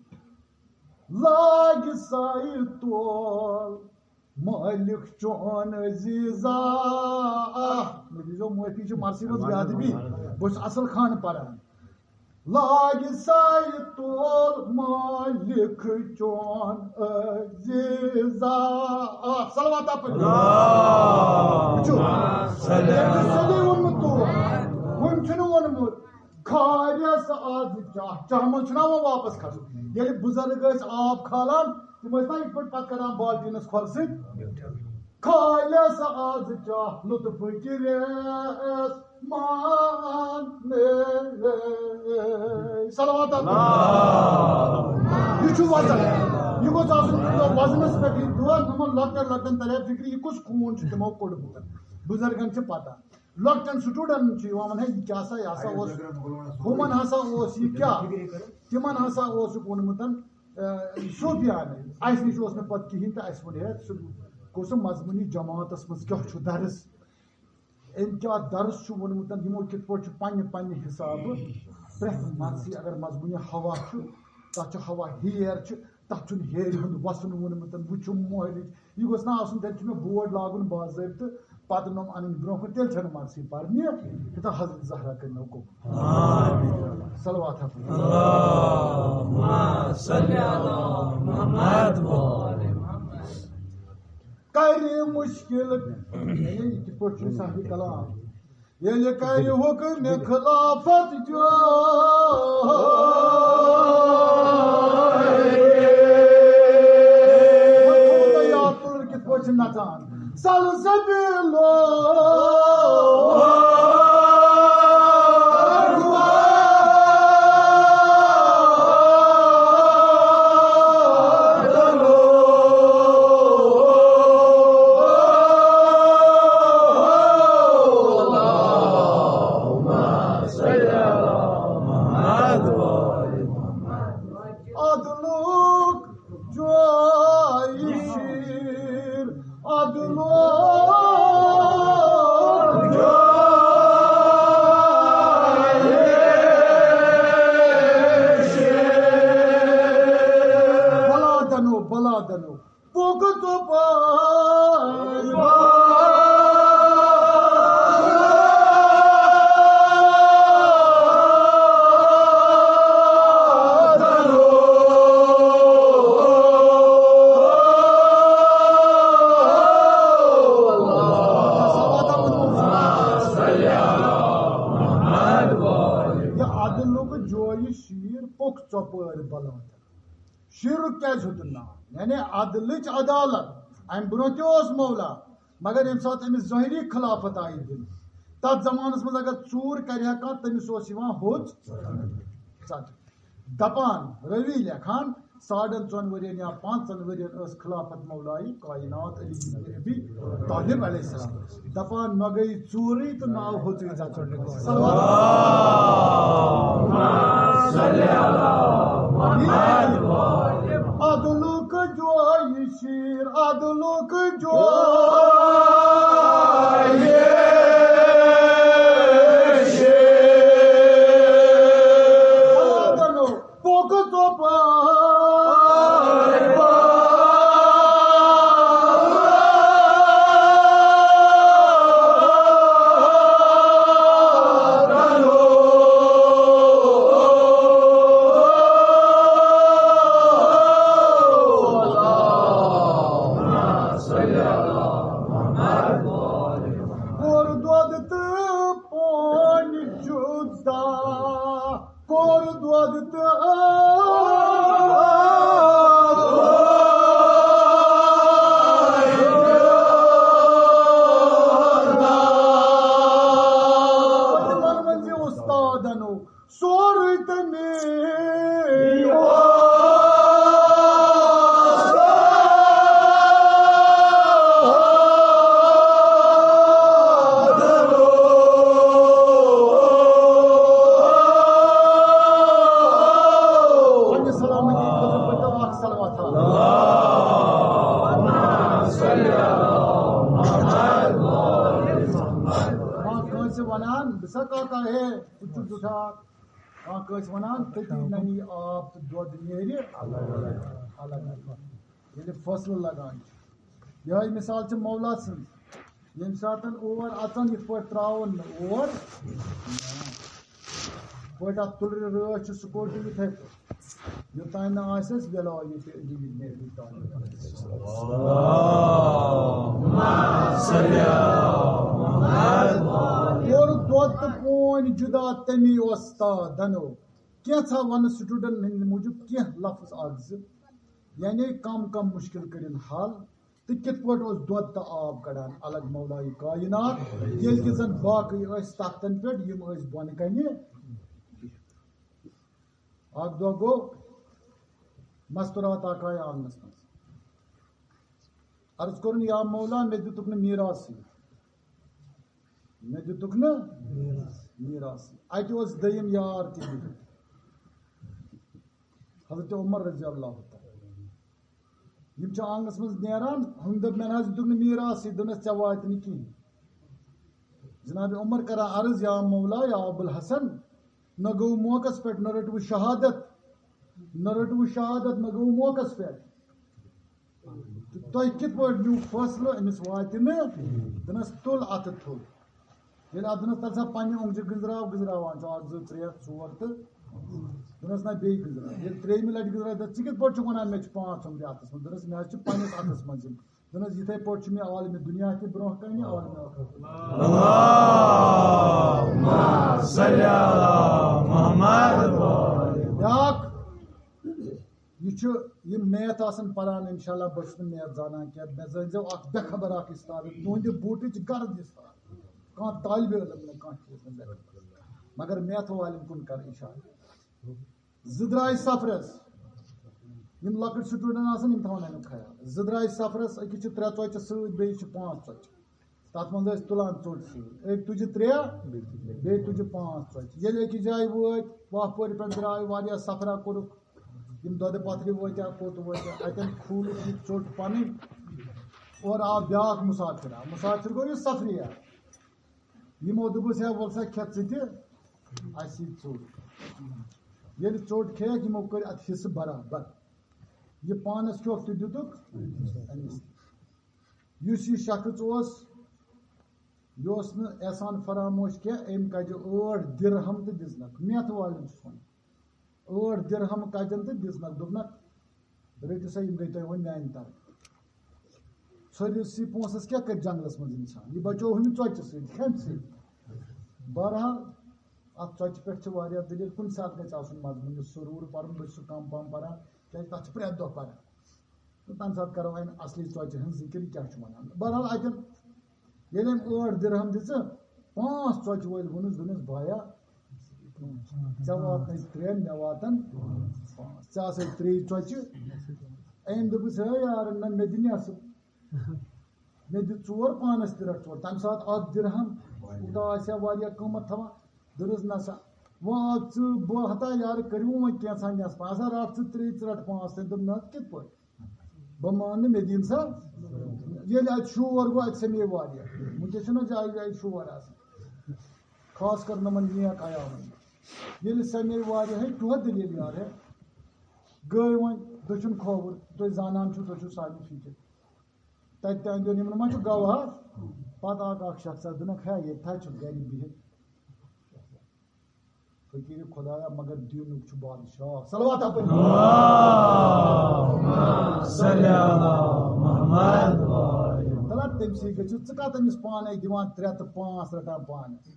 لاگہِ سایہِ تول مٲلِک چون عزیزا۔ مےٚ دیٖزیو معٲفی، چھِ مرثی منٛز بے ادبی۔ بہٕ چھُس اصل خان پران۔ لاگہِ سایہِ تول مٲلِک چون عزیزا۔ صلوات پٔرِو۔ وٕچھِو، صلی تٔمۍ چھُ سیوٚدُے ووٚنمُت تور۔ ہُمۍ چھُنہٕ ووٚنمُت، کھالٮ۪س آز چاہ۔ چاہ منٛز چھُنہ وۄنۍ واپس کھسُن۔ ییٚلہِ بُزرگ ٲسۍ آب کھالان، تِم ٲسۍ نہ یِتھ پٲٹھۍ پتہٕ کران بالٹیٖنس کھۄرٕ سۭتۍ؟ کھالٮ۪س آز چاہ لطف کرٮ۪س مان۔ صلوات۔ یہِ چھُ وزن۔ یہِ گوٚژھ آسُن وزنس پٮ۪ٹھ یہِ دۄہ، یِمن لۄکٹٮ۪ن لۄکٹٮ۪ن ترِ ہا فِکرِ، یہِ کُس خوٗن چھُ تِمو کوٚڑمُت۔ بُزرگن چھِ پتہ۔ لۄکٹٮ۪ن سٹوڈنٹن چھُ یِوان ونان، یہِ کیٛاہ سا، یہِ ہسا اوس، ہُمن ہسا اوس یہِ کیٛاہ؟ تِمن ہسا اوسُکھ ووٚنمُت، اہ، صوفیانہٕ، اَسہِ نِش اوس نہٕ پتہٕ کِہیٖنۍ تہٕ اَسہِ ووٚن، ہے، سُہ گوٚو سُہ مضموٗنی جماعتس منٛز کیٛاہ چھُ درس؟ أمۍ کیٛاہ درس چھُ ووٚنمُت، یِمو کِتھ پٲٹھۍ چھُ پننہِ پننہِ حسابہٕ پرٛٮ۪تھ مرثی اگر مضموٗنہِ ہوا چھُ، تتھ چھُ ہوا ہیر چھُ، تتھ چھُنہٕ ہیرِ ہُنٛد وسُن ووٚنمُت، وۄنۍ چھُ مۄہرِچ۔ یہِ گوٚژھ نہٕ آسُن، تیٚلہِ چھُ مےٚ بورڈ لاگُن باضٲبطہٕ، پتہٕ نۄم انٕنۍ برونٛہہ کُن، تیٚلہِ چھنہٕ مرثی پرنہِ۔ یوٗتاہ حضرت زہرا کٔرۍ نو قبول۔ آمین۔ صلوات ہا پٔرِو۔ اللہم صل علی محمد و آل محمد۔ کرِ مشکل، یعنی یہِ کِتھ پٲٹھۍ چھُ صاحبِ کلام؟ ییٚلہِ کرِ حُکمِ خلافت جٲری۔ وۄنۍ تھوٚو تۄہہِ یاد تُلُن کِتھ پٲٹھۍ چھِ نژان۔ سلسبیلو۔ عدلُک جویہِ شیٖر، عدلُک جویہِ شیٖر۔ بلا دنو، بلا دنو۔ پوٚک ژۄپٲرۍ یہِ عدلُک جویہِ شیٖر پوٚک ژۄپٲرۍ بلا۔ شیٖرُک کیٛازِ ہیوٚتُن ناو؟ یعنی عدلٕچ عدالت۔ اَمہِ برونٛہہ تہِ اوس مولا، مگر ییٚمہِ ساتہٕ أمِس ظٲہری خلافت آیہِ دِنہٕ، تَتھ زمانَس منٛز اگر ژوٗر کرِ ہا کانٛہہ، تٔمِس اوس یِوان ہوٚژ ژَٹنہٕ۔ دَپان، رٲوی لیکھان، ساڑن ژۄن ؤرین یا پانٛژن ؤرین ٲس خلافت مولایہِ کائنات علی ابن ابی طالب علیہ السلام۔ دپان، نہ گٔے ژوٗرٕے تہٕ ناو ہوٚژٕے ژےٚ ژوٚٹنہٕ کٲنٛسہِ۔ صلوات۔ عدلُک جویہِ شیٖر، عدلُک جویہِ شیٖر۔ پوٚک ژۄپٲرۍ۔ دۄد تہٕ آب۔ وۄنۍ وَن زِ اُستادَنو سورُے تٔمی۔ پننہِ سلامتی خٲطرٕ پٔرۍتو اکھ صلوات۔ کانٛہہ کٲنٛسہِ وَنان، بہٕ سا کاکا ہے، ژٕ چھُکھ زُٹھاکھ۔ کانٛہہ کٲنٛسہِ وَنان، تٔتی نَنی آب تہٕ دۄد نیرِ الگ۔ ییٚلہِ فٲصلہٕ لگان چھُ۔ یِہوٚے مِثال چھِ مولا سٕنٛز۔ ییٚمہِ ساتَن اور اَژَن، یِتھ پٲٹھۍ ترٛاوَن نہٕ اور۔ یِتھ پٲٹھۍ اَتھ تُلرِ رٲچھ چھِ، سکوٗٹی یِتھَے پٲٹھۍ۔ یوٚتام نہٕ آسٮ۪س، ویلاو یہِ تہِ ڈیٖل نیرِ یوٚتام۔ کوٚر دۄد تہٕ پونۍ جُدا تٔمی وۄستادَنو۔ کینٛژھا وَنہٕ سٹوڈنٹن ہٕنٛدِ موٗجوٗب کینٛہہ لفظ اکھ زٕ، یعنی کم کم مشکل کٔرِن حل، تہٕ کِتھ پٲٹھۍ اوس دۄد تہٕ آب کڑان الگ مولایہِ کائنات، ییٚلہِ کہِ زن باقٕے ٲسۍ تختن پٮ۪ٹھ، یِم ٲسۍ بۄنہٕ کنہِ۔ اکھ دۄہ گوٚو مستورات آقایہِ آنٛگنس منٛز۔ عرض کوٚرُن، یا مولا، مےٚ دِتُکھ نہٕ میٖراثٕے۔ مےٚ دِتُکھ نہٕ میٖراث۔ اَتہِ اوس دوٚیِم یار تہِ بِہِتھ، حضرت عمر رضی اللہ تعالیٰ۔ یِم چھِ آنٛگنَس منٛز نیران، ہُمۍ دوٚپ، مےٚ نہ حظ دِتُکھ نہٕ میٖراثٕے، دوٚپنَس، ژےٚ واتہِ نہٕ کِہیٖنۍ۔ جناب عمر کران عرض، یا مولا، یا ابو الحسن، نہ گوٚو موقعس پٮ۪ٹھ، نہ رٔٹوٕ شہادت، نہ رٔٹوٕ شہادت، نہ گوٚو موقعس پٮ۪ٹھ۔ تہٕ تۄہہِ کِتھ پٲٹھۍ نیوٗ فٲصلہٕ أمِس واتہِ نہٕ؟ دوٚپنَس، تُل اَتھٕ تھوٚد۔ ییٚلہِ اَتھ دوٚپنَس، تَلہٕ سا پنٛنہِ اوٚنٛگجہِ گٔنٛزراو، گٔنٛزراوان چھُ اَکھ، زٕ، ترٛےٚ، ژور تہٕ دوٚپنَس، نہ، بیٚیہِ گٔنٛزراو۔ ییٚلہِ ترٛیٚیِمہِ لَٹہِ گٔنٛزراو، دوٚپنَس، ژٕ کِتھ پٲٹھۍ چھُکھ وَنان، مےٚ چھِ پانٛژھ اوٚنٛگجہِ اَتھَس منٛز؟ دوٚپنَس، مےٚ حظ چھِ پنٛنِس اَتھَس منٛز یِم۔ دوٚپنَس، یِتھَے پٲٹھۍ چھُ مےٚ عالمِ دُنیا تہِ برونٛہہ کَنہِ، عالمِ ٲخرت۔ اللہم صلی علی محمد۔ بیٛاکھ، یہِ چھُ، یِم میتھ آسَن پَران، اِنشاءاللہ، بہٕ چھُس نہٕ میتھ زانان کینٛہہ، مےٚ زٲنۍزیو اَکھ بے خبر اَکھ اِستاد، تُہٕنٛدِ بوٗٹٕچ گرد اِستاد۔ کانٛہہ طالبِ علم نہٕ، کانٛہہ چیٖز نہٕ بے خبر۔ مگر میتھ والٮ۪ن کُن کَر اِشارٕ۔ زٕ درٛاے سفرس۔ یِم لۄکٕٹۍ سٹوڈنٹ آسان، یِم تھاوان اَمیُک خیال۔ زٕ درٛاے سفرس، أکِس چھِ ترٛےٚ ژۄچہِ سۭتۍ، بیٚیِس چھِ پانٛژھ ژۄچہِ۔ تَتھ منٛز ٲسۍ تُلان ژوٚٹ سۭتۍ۔ أکۍ تُجہِ ترٛےٚ، بیٚیہِ تُجہِ پانٛژھ ژۄچہِ۔ ییٚلہِ أکِس جایہِ وٲتۍ، وَہپورِ پٮ۪ٹھ درٛاے، واریاہ سفرا کوٚرُکھ۔ یِم دۄدٕ پَتھرِ وٲتۍ یا کوٚت وٲتۍ، اَتٮ۪ن کھوٗلُکھ یہِ ژوٚٹ پَنٕنۍ۔ اورٕ آو بیٛاکھ مُسافِر، آ، مُسافِر گوٚو یہِ سفرِیا۔ یِمو دوٚپُس، ہے، وَل سا، کھےٚ ژٕ تہِ اَسی ژوٚٹ۔ ییٚلہِ ژوٚٹ کھیٚیَکھ، یِمو کٔرۍ اَتھ حِصہٕ برابر۔ یہِ پانَس کھیوٚکھ تہٕ دیُتُکھ أمِس۔ یُس یہِ شخص اوس، یہِ اوس نہٕ احسان فراموش کینٛہہ، أمۍ کَجہِ ٲٹھ درہم تہٕ دِژنَکھ۔ میتھ والٮ۪ن چھُس وَنان، ٲٹھ درہم کَجَن تہٕ دِژنَکھ، دوٚپنَکھ، رٔٹِو سا، یِم گٔے تۄہہِ وۄنۍ میٛانہِ طرفہٕ۔ ژھٔرِسٕے پونٛسَس کیٛاہ کَرِ جنٛگلَس منٛز اِنسان؟ یہِ بَچوو ہُمہِ ژۄچہِ سۭتۍ، کھٮ۪نہٕ سۭتۍ۔ بہرحال، اَتھ ژۄچہِ پٮ۪ٹھ چھِ واریاہ دٔلیٖل۔ کُنہِ ساتہٕ گژھِ آسُن مضموٗن یُس ضروٗر پَرُن، بہٕ چھُس سُہ کَم پَہَم پَران، کیٛازِ تَتھ چھِ پرٛٮ۪تھ دۄہ پَران۔ تہٕ تَمہِ ساتہٕ کَرو وۄنۍ اَصلی ژۄچہِ ہٕنٛز ذِکِر، یہِ کیٛاہ چھُ وَنان۔ بہرحال، اَتٮ۪ن ییٚلہِ أمۍ ٲٹھ درہم دِژٕ، پانٛژھ ژۄچہِ وٲلۍ ووٚنُس، دوٚپنَس، بایا، ژےٚ واتنَے ترٛےٚ، مےٚ واتَن پانٛژھ۔ ژےٚ آسَے ترٛیٚیہِ ژۄچہِ۔ أمۍ دوٚپُس، ہے یارٕ، نہ، مےٚ دِ نٮ۪صٕف۔ مےٚ دِ ژور، پانَس تہِ رَٹھ ژور۔ تَمہِ ساتہٕ اَکھ درہم، کوٗتاہ آسہِ ہا واریاہ قۭمَتھ تھاوان۔ دوٚپنَس، نہ سا، وۄنۍ آو ژٕ، بہٕ ہَتا یارٕ، کٔرِو وۄنۍ کینٛژھا نٮ۪صٕف۔ اَسا رَٹھ ژٕ ترٛیٚیہِ، ژٕ رَٹھ پانٛژھ۔ تٔمۍ دوٚپ، نہ حظ، کِتھ پٲٹھۍ؟ بہٕ مانہٕ نہٕ، مےٚ دِیِن سا۔ ییٚلہِ اَتہِ شور گوٚو، اَتہِ سَمے واریاہ۔ وٕنکیٚس چھُنہ جایہِ جایہِ شور آسان، خاص کر نۄمَن نیک عیالَن۔ ییٚلہِ سَمے واریاہ، ہے، کیٛاہ دٔلیٖل یارٕ، ہے؟ گٔے وۄنۍ دٔچھُن کھووُر، تُہۍ زانان چھِو، تُہۍ چھِو سانہِ فِکرِ۔ تَتہِ تہِ اَندیُن یِمَن ما چھُ گواہ؟ پَتہٕ آو اَکھ شخص، دوٚپنَکھ، ہے، ییٚتہِ تھا چھُ گَرِ بِہِتھ۔ فقیٖر خدایا، مگر دیٖنُک چھُ بادشاہ۔ صلوات اپٲرۍ۔ اللہم صل علی محمد۔ تَلہ تٔمۍ سٕے گٔژھِو، ژٕ کَتھ أمِس پانَے دِوان ترٛےٚ تہٕ پانٛژھ رَٹان پانَس؟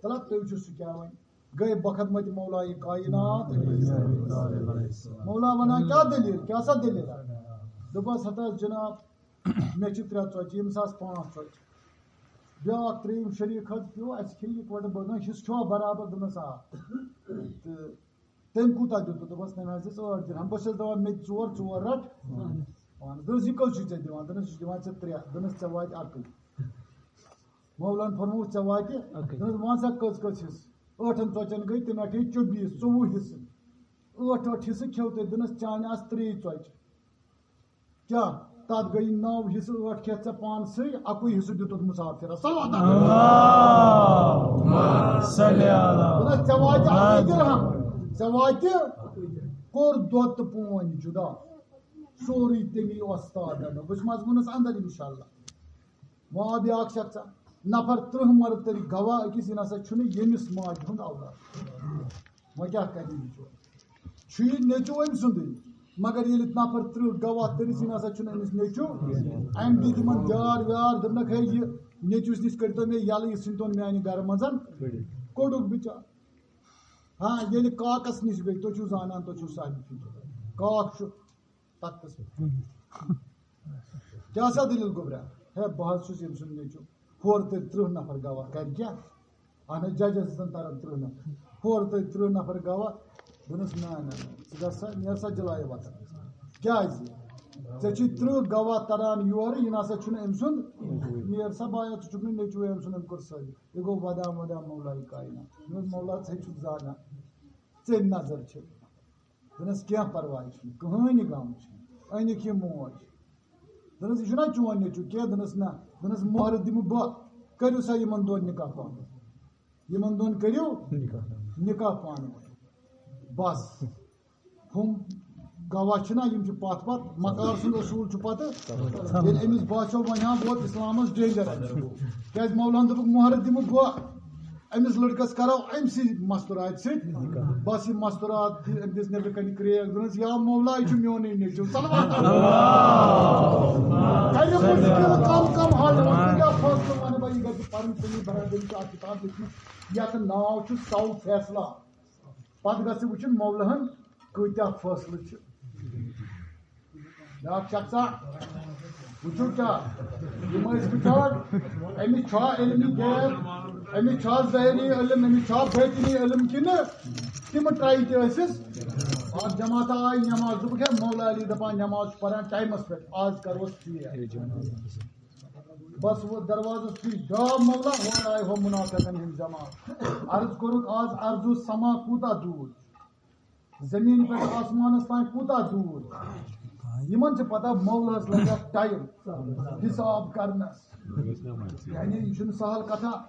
تَلہ تُہۍ وٕچھِو سُہ کیٛاہ وَنہِ۔ گٔے بخدمت مولائے کائنات۔ مولا ونان، کیٛاہ دٔلیٖل؟ کیٛاہ سا دٔلیٖل؟ دوٚپمَس، ہتا جناب، مےٚ چھِ ترٛےٚ ژۄچہِ، ییٚمِس آسہٕ پانٛژھ ژۄچہِ۔ بیٛاکھ ترٛیٚیِم شریٖک حظ پیوٚو، اَسہِ کھیٚیہِ یِکوَٹہٕ بٲگان، حصہٕ چھُوا برابر؟ دوٚپمَس، آ۔ تہٕ تٔمۍ کوٗتاہ دیُت؟ دوٚپمَس، تٔمۍ حظ دِژ ٲٹھ درہم۔ بہٕ چھُس دَپان، مےٚ تہِ ژور، ژور رَٹ پانَس۔ دوٚپمَس، یہِ کٔژ چھُے ژےٚ دِوان؟ دوٚپمَس، یہِ چھُ دِوان ژےٚ ترٛےٚ۔ دوٚپمَس، ژےٚ واتہِ اَکٕے۔ مولان فرمووُکھ، ژےٚ واتہِ؟ اَکٕے۔ دوٚپمَس، وَن سا کٔژ کٔژ حصہٕ؟ ٲٹھَن ژۄچَن گٔے تِم اَٹھے چوبیس، ژوٚوُہ حصہٕ۔ ٲٹھ ٲٹھ حصہٕ کھیوٚو تٔمۍ۔ دوٚپمَس، چانہِ آسہٕ ترٛے ژۄچہِ۔ کیٛاہ؟ تَتھ گٔے نَو حصہٕ، ٲٹھ کھٮ۪تھ ژےٚ پانسٕے، اَکُے حصہٕ دیُتُتھ مُسافِرَس۔ صلوات۔ اللہم صلی علی۔ دوٚپمَس، ژےٚ واتہِ اَکُے درہم، ژےٚ واتہِ۔ کوٚر دۄد تہٕ پونۍ جُدا، سورُے تٔمی وۄستادَن۔ بہٕ چھُس منٛزٕ ووٚنُس اَندَر اِنشاءاللہ۔ وۄنۍ آو بیٛاکھ شخصا، نفر ترٕٛہ مرد تٔرۍ گواہ أکِس، یہِ نسا چھُنہٕ ییٚمِس ماجہِ ہُنٛد اولاد۔ وۄنۍ کیٛاہ کرِ یہِ بِچور؟ چھُ یہِ نیٚچوٗ أمۍ سُنٛدٕے، مگر ییٚلہِ نفر ترٕٛہ گواہ تٔرِس، یہِ نسا چھُنہٕ أمِس نیٚچوٗ۔ أمۍ دِتۍ یِمن دیار ویار، دوٚپنکھ، ہے، یہِ نیٚچوِس نِش کٔرۍتو مےٚ یَلہٕ، یہِ ژھٕنۍتون میٛانہِ گرٕ منٛز۔ کوٚڑُکھ بِچار۔ ہاں، ییٚلہِ کاکس نِش گٔے، تُہۍ چھِو زانان، تُہۍ چھِو سارنٕے فِکر۔ کاک چھُ تختس پٮ۪ٹھ۔ کیٛاہ سا دٔلیٖل گوٚبرا؟ ہے، بہٕ حظ چھُس ییٚمۍ سُنٛد نیٚچوٗ۔ ہورٕ تٔرۍ ترٕٛہ نفر گواہ، کرِ کیٛاہ؟ اہن حظ، ججس زن ترن ترٕٛہ نفر۔ ہورٕ تٔرۍ ترٕٛہ نفر گواہ۔ دوٚپنس، نہ، نہ، نہ، ژٕ گژھ سا، نیر سا جلایہِ وطن۔ کیٛازِ؟ ژےٚ چھِ ترٕٛہ گواہ تران یورٕ، یہِ نسا چھُنہٕ أمۍ سُنٛد۔ نیر سا بایا، ژٕ چھُکھ نہٕ نیٚچوٗ أمۍ سُنٛد، أمۍ کوٚر ثٲبت۔ یہِ گوٚو ودا ودا مولایہِ کائنات۔ دوٚپنس، مولا، ژٕ ہے چھُکھ زانان، ژےٚ نظر چھِ۔ دوٚپنَس، کینٛہہ پرواے چھُنہٕ، کٕہٕنۍ غم چھُنہٕ، أنِکھ یہِ موج۔ دوٚپنَس، یہِ چھُنہ چون نیٚچوٗ کینٛہہ؟ دوٚپنَس، نہ۔ دوٚپنَس، مۄہرٕ دِمہٕ بہٕ، کٔرِو سا یِمَن دۄن نِکاح پانہٕ ؤنۍ۔ یِمَن دۄن کٔرِو نِکاح پانہٕ ؤنۍ۔ بس۔ ہُم گواہ چھِنہ، یِم چھِ پتھ پتھ، مکار سُنٛد اصوٗل چھُ پتہٕ۔ ییٚلہِ أمِس باسیو وۄنۍ ہا ووت اِسلامَس danger۔ کیٛازِ؟ مولاہَن دوٚپُکھ، مۄہرٕ دِمہٕ بہٕ أمِس لڑکس کرو أمۍ سٕے مستوراتہِ سۭتۍ۔ بس یہِ مستورات دِ-، أمۍ دِژ نیٚبرٕ کنہِ کرٛیک، دوٚپنَس، یا مولا، یہِ چھُ میونُے نیٚچوٗ۔ صلوات۔ کرِ مُشکِل کم کم حل، وۄنۍ کیٛاہ فٲصلہٕ وَنہٕ بہٕ، یہِ گژھِ پَرُن، سُنی برادری چھُ اَکھ کِتاب لیٚچھمٕژ، یَتھ ناو چھُ سَو فیصلہ۔ پتہٕ گژھِ وٕچھُن مولاہَن کۭتیٛاہ فٲصلہٕ چھِ۔ بیٛاکھ شخصا، وٕچھِو کیٛاہ، یِم ٲسۍ وٕچھان، أمِس چھا علمی غیب، أمِس چھا ظٲہری علم، أمِس چھا باطنی علم کِنہٕ تِم ٹرٛاے تہِ ٲسِس۔ اَکھ جماعتہ آیہِ نٮ۪ماز، دوٚپُکھ، ہے مولا علی دَپان نٮ۪ماز چھُ پَران ٹایمَس پٮ۪ٹھ، آز کَروس ٹھیٖک۔ بس ووت دروازس پیش، گاو مولا، ہورٕ آیہِ ہُہ منافقن ہُنٛد جماعت۔ عرض کوٚرُکھ، آز عرض و سما کوٗتاہ دوٗر؟ زمین پٮ۪ٹھ آسمانس تام کوٗتاہ دوٗر؟ یِمن چھِ پتہ، مولاہس لگہِ اَتھ ٹایم حساب کرنس۔ یعنی یہِ چھُنہٕ سہل کتھا۔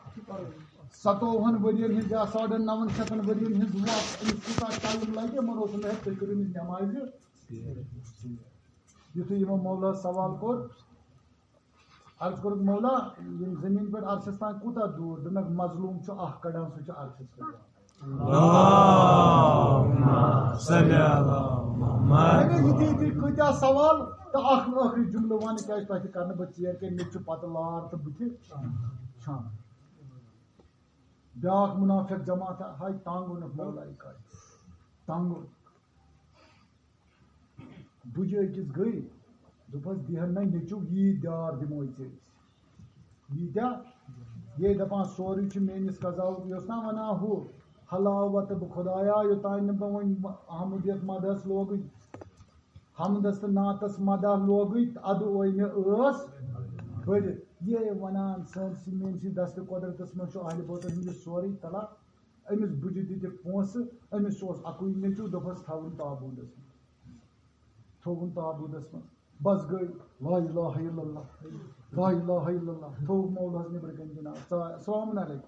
ستووُہن ؤرین ہٕنٛز یا ساڑن نون شتن ؤرین ہٕنٛز وتھ، أمِس کوٗتاہ ٹایم لگہِ؟ یِمن اوس نہٕ ہٮ۪تھ، تُہۍ کٔرِو أمِس نٮ۪مازِ۔ یُتھُے یِمو مولاہس سوال کوٚر، عرض کوٚرُکھ، مولا، یِم زمین پٮ۪ٹھ عرشس تام کوٗتاہ دوٗر؟ دوٚپنکھ، مظلوم چھُ اکھ کڑان، سُہ چھُ عرشس پٮ۪ٹھ۔ اللہم صل علی محمد۔ یعنی یِتھی یِتھی کۭتیاہ سوال تہٕ اکھ ٲخری جملہٕ وَنہٕ، کیٛازِ تۄہہِ تہِ کرنہٕ بہٕ ژیر کینٛہہ، مےٚ تہِ چھُ پتہٕ لار تہٕ بہٕ تہِ چھانہٕ۔ بیٛاکھ منافق جماعت ہاے تنگ اوٚنُکھ مولایہِ کاے، تنگ اوٚنُکھ۔ بُجہِ أکِس گٔے، دوٚپہَس، "دِہَن نہ نیٚچوٗ، ییٖتۍ دیار دِموے ژےٚ أسۍ۔" ییٖتیٛاہ؟ یے دَپان، سورُے چھُ میٛٲنِس قضاہُک۔ یہِ اوس نا وَنان ہُہ، "حلاوت بہٕ خۄدایا، یوٚتام نہٕ بہٕ وۄنۍ حمدیت مدہَس لوگُے، حمدَس تہٕ نعتَس مدہ لوگُے، تہٕ اَدٕ اوے مےٚ ٲس بٔرِتھ۔" یے وَنان، سٲنسٕے میٛٲنسٕے دستِ قۄدرتَس منٛز چھُ اہلِ بیتَن ہُنٛد یہِ سورُے تَلہ۔ أمِس بُجہِ دِتِکھ پونٛسہٕ، أمِس اوس اَکُے نیٚچوٗ، دوٚپہَس، "تھاوُن تابوٗدَس منٛز۔" تھوٚوُن تابوٗدَس منٛز۔ بَس گٔے، "لا الہ الا اللہ، لا الہ الا اللہ۔" تھوٚوُکھ مولہَس نیٚبرٕ کَنہِ جِناب، ژاے، "السلام علیکم۔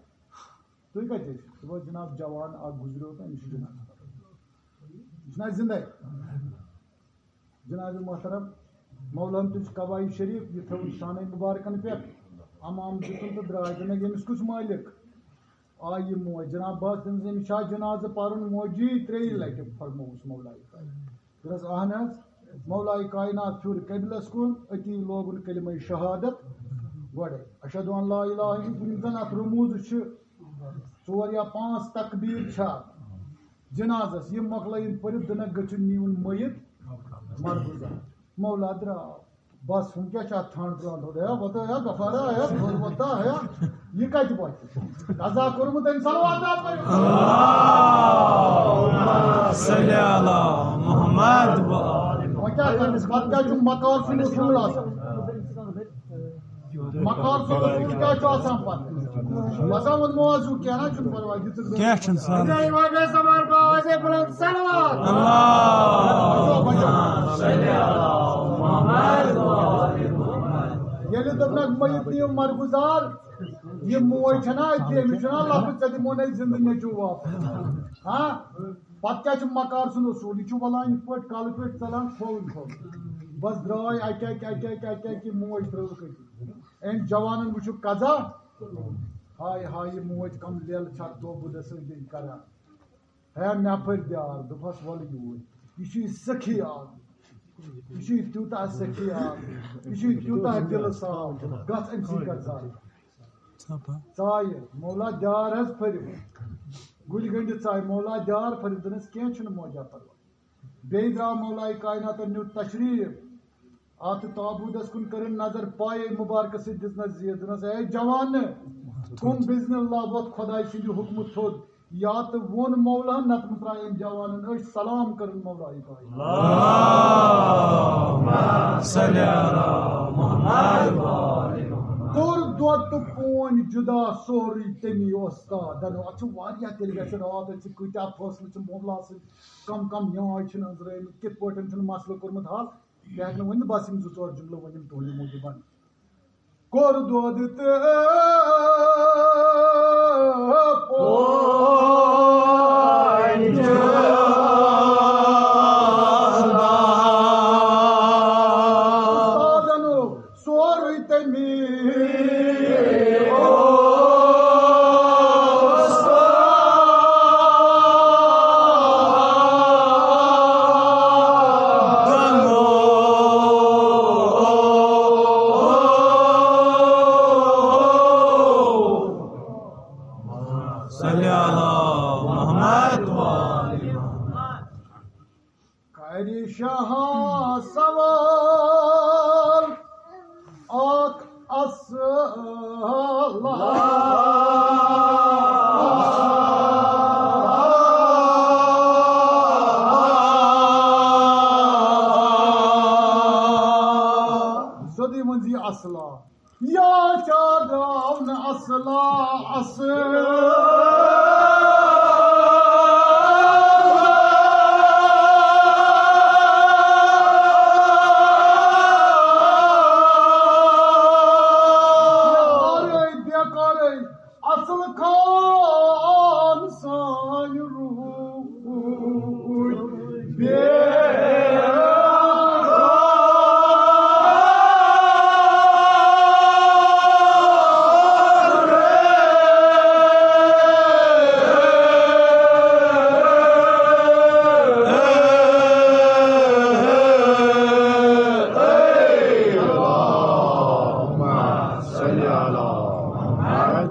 تُہۍ کَتہِ ٲسِو؟" دوٚپُس، "جِناب، جوان اَکھ گُزریو تہٕ أمِس چھُ جِنازٕ پَرُن۔ یہِ چھُنہ زِندَے؟" جناب محترم، مولانا تُج قواعد شریف، یہِ تھٲوٕن شانَے مُبارکَن پٮ۪ٹھ۔ اَمام دیُتُن تہٕ درٛاے۔ دوٚپنَکھ، "ییٚمِس کُس مٲلِک؟" آ، یہِ موج۔ جناب، بہٕ حظ تٔمِس، "أمِس چھا جنازٕ پَرُن موجی؟" ترٛیٚیہِ لَٹہِ فرمووُس مولایہِ کاے۔ دوٚپنَس، "اَہَن حظ۔" مولایہِ کائنات پھیُر قبلَس کُن، أتی لوگُن کلمہ شہادت گۄڈَے۔ اشہد ان لا الہ الا، یِم زَن اَتھ رموٗز چھِ، ژور یا پانٛژھ تکبیر چھا جنازس، یہِ مۄکلٲیِن پٔرِتھ، دٕنکھ گٔژھِن نیٖوُن مٔیِت مرگُزار۔ مولا درٛاو۔ بس، ہُم کیٛاہ چھِ اَتھ ٹھانٛڈ تُلان تھوٚد؟ ہے، وۄتھ ہے، غفارا ہے، تھوٚد وۄتھ ہے، یہِ کَتہِ وۄتھِ؟ قضا کوٚرمُت أمۍ صلوات پٔرِتھ۔ اللهم صل علی محمد و آل وۄنۍ کیٛاہ کَرَس؟ پَتہٕ کیٛاہ چھُ مکار سُنٛد اصوٗل آسان؟ مکار سُنٛد اصوٗل کیٛاہ چھُ آسان پَتہٕ؟ پَتہٕ ووٚن موضوع کینٛہہ نہ چھُنہٕ پَرواے، دِژٕکھ کینٛہہ چھُنہٕ سہل۔ صلوات۔ اللهم صل علی محمد و آل محمد۔ ییٚلہِ دوٚپنَکھ، مٔیِت دِیِو مرگُزار، یہِ موج چھَنا أتی، أمِس چھُنا لفظ، ژےٚ دِمو نہٕ أسۍ زِندٕ نیٚچوٗ واپس۔ ہاں؟ پتہٕ کیٛاہ چھُ مکار سُنٛد اصوٗل؟ یہِ چھُ وَلان یِتھ پٲٹھۍ کَلہٕ پٮ۪ٹھ ژَلان کھووُن کھووُن۔ بس درٛاے اَکہِ اَکہِ، اَکہِ اَکہِ، اَکہِ اَکہِ، یہِ موج ترٛٲوٕکھ أتی۔ أمۍ جوانَن وٕچھُکھ قضا، ہاے ہاے، یہِ موج کم لیلہٕ چھا توبہٕ دَسٕے بیٚیہِ کران۔ ہے مےٚ پھٔرۍ دیار، دوٚپہَس وَلہٕ یوٗرۍ۔ یہِ چھُے سخی اَکھ، یہِ چھُے تیوٗتاہ سخی اَکھ، یہِ چھُے تیوٗتاہ دِلہٕ صاف، گژھ أمۍ سٕے کر ژاے۔ ژاپا۔ ژایہِ، مولا دیار حظ پھٔرِو۔ گُلۍ گٔنٛڈِتھ ژایہِ، مولا دیار پھٔرِو، دوٚپنَس، "کینٛہہ چھُنہٕ موجا پَرواے۔" بیٚیہِ درٛاو مولایہِ کایناتَن نیُت تشریٖف۔ اَتھ تابوٗتَس کُن کٔرٕن نظر، پایے مُبارکَس سۭتۍ دِژنَس زیٖر، دوٚپنَس، "اے جوانہٕ، قُم بِإِذْنِ اللہِ، وۄتھ خۄدایہِ سٕنٛدِ حُکمہٕ تھوٚد۔" یا تہٕ ووٚن مولاہن، نتہٕ مہٕ ترٛایہِ أمۍ جوانن أچھ، سلام کٔرٕن مولایہِ کاینات۔ اللهم صل علی محمد و آل محمد۔ کوٚر دۄد تہٕ پونۍ جُدا سورُے تٔمی اُستادن۔ اَتھ چھُ واریاہ، تیٚلہِ گژھِ راتھ، أسۍ چھِ کۭتیٛاہ فٲصلہٕ چھِ مولا سٕنٛدۍ، کم کم نیاے چھِنہٕ أنٛزرٲومٕتۍ، کِتھ پٲٹھۍ چھُنہٕ مسلہٕ کوٚرمُت حل۔ بہٕ ہٮ۪کہٕ نہٕ ؤنِتھ، بس یِم زٕ ژور جملہٕ ؤنِم تُہنٛدِ موٗجوٗبن۔ کوٚر دۄد تہٕ پونۍ جُدا۔ استادنو سورُے تٔمی اوس۔ صلی علی محمد و آل محمد۔ کرِ شاہ سوال اکھ اصل۔ سیوٚدُے ؤنۍ زِ یہِ اصلا۔ یا کیٛاہ درٛاو نہٕ اصلا اصل۔ بیکارٕے، بیکارٕے۔ اصل خان سانہِ روٗدۍ بے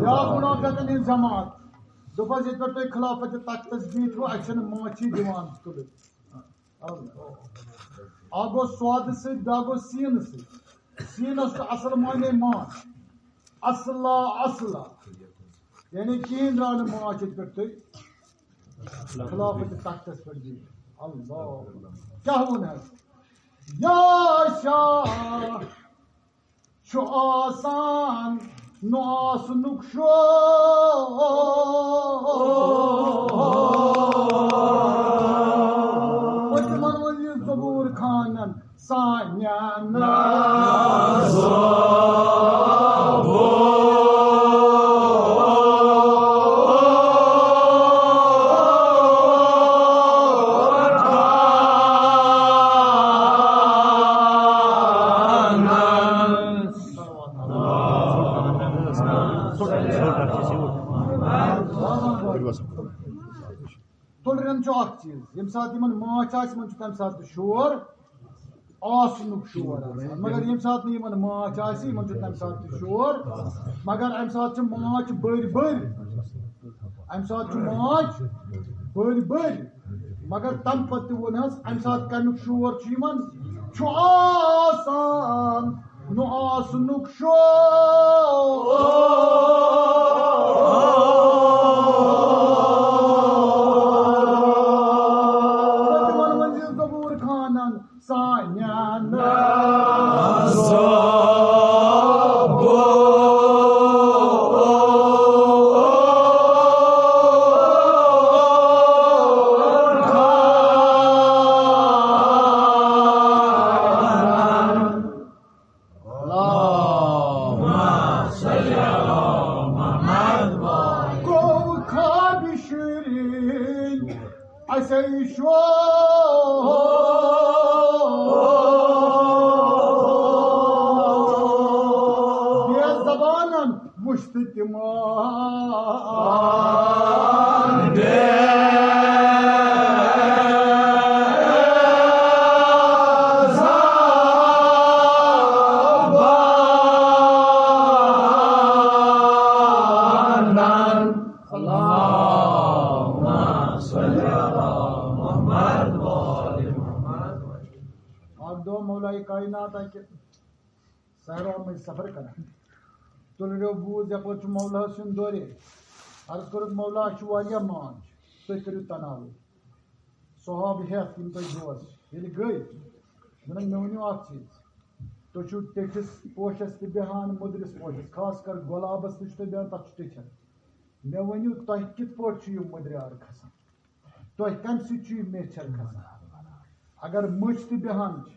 بیٛاکھ وَنان کَتٮ۪ن ہِنٛز جماعت۔ دوٚپمَس، ییٚتہِ پٮ۪ٹھ تُہۍ خلافت تختس بیٖٹھِو، اَسہِ چھَنہٕ ماچھی دِوان تُلٕنۍ۔ اَکھ گوٚو سوادٕ سۭتۍ، بیٛاکھ گوٚو سیٖنہٕ سۭتۍ۔ سیٖنَس چھُ اَصٕل معنی ماچھ۔ اَصلا، اَصلا۔ یعنی کِہیٖنۍ درٛاو نہٕ ماچھ ییٚتہِ پٮ۪ٹھ تُہۍ خلافت تختس پٮ۪ٹھ بیٖٹھِو۔ اللہ۔ کیٛاہ ووٚن حظ؟ یا شاہ چھُ آسان نہٕ آسنُک شور۔ پٔتمن ؤرۍ یہِ ظہوٗر خانن سانٮ۪ن۔ تُلرٮ۪ن چھُ اکھ چیٖز، ییٚمہِ ساتہٕ یِمن ماچھ آسہِ، یِمن چھُ تَمہِ ساتہٕ تہِ شور، آسنُک شور آسان۔ مگر ییٚمہِ ساتہٕ نہٕ یِمن ماچھ آسہِ، یِمن چھُ تَمہِ ساتہٕ تہِ شور۔ مگر اَمہِ ساتہٕ چھِ ماچھ بٔرۍ بٔرۍ۔ اَمہِ ساتہٕ چھُ ماچھ بٔرۍ بٔرۍ، مگر تَمہِ پَتہٕ تہِ ووٚن حظ، اَمہِ ساتہٕ کَمیُک شور چھُ یِوان، چھُ آسان نہٕ آسنُک شور۔ تِمَن ؤنۍ زِ زبوٗر خانَن سانٮ۪ن۔ گوٚو خواب شیرین اسے شو۔ بے زبانن وُچھ تہٕ تِمن بے زبانن۔ اللهم صل على محمد وآل محمد۔ اکھ دۄہ مولای کائنات اکہِ صحرا منٛز سفر کران۔ تُلریو بوٗز یپٲرۍ چھُ مولا سُنٛد دورے۔ عرض کوٚرُکھ، مولا، اَسہِ چھُ واریاہ ماچھ، تُہۍ کٔرِو تناوُر۔ صحابہٕ ہٮ۪تھ یِم تۄہہِ دوس ییٚلہِ گٔے، دوٚپُن، مےٚ ؤنِو اکھ چیٖز، تُہۍ چھِو ٹیٚٹھِس پوشس تہِ بیٚہان، مٔدرِس پوشس، خاص کر گۄلابس تہِ چھِو تُہۍ بیٚہان، تتھ چھُ ٹیٚٹھٮ۪ر۔ مےٚ ؤنِو، تۄہہِ کِتھ پٲٹھۍ چھُ یہِ مٔدریٛار کھسان؟ تۄہہِ کمہِ سۭتۍ چھُ یہِ میچھر کھسان؟ اگر مٔچھ تہِ بیٚہان چھِ،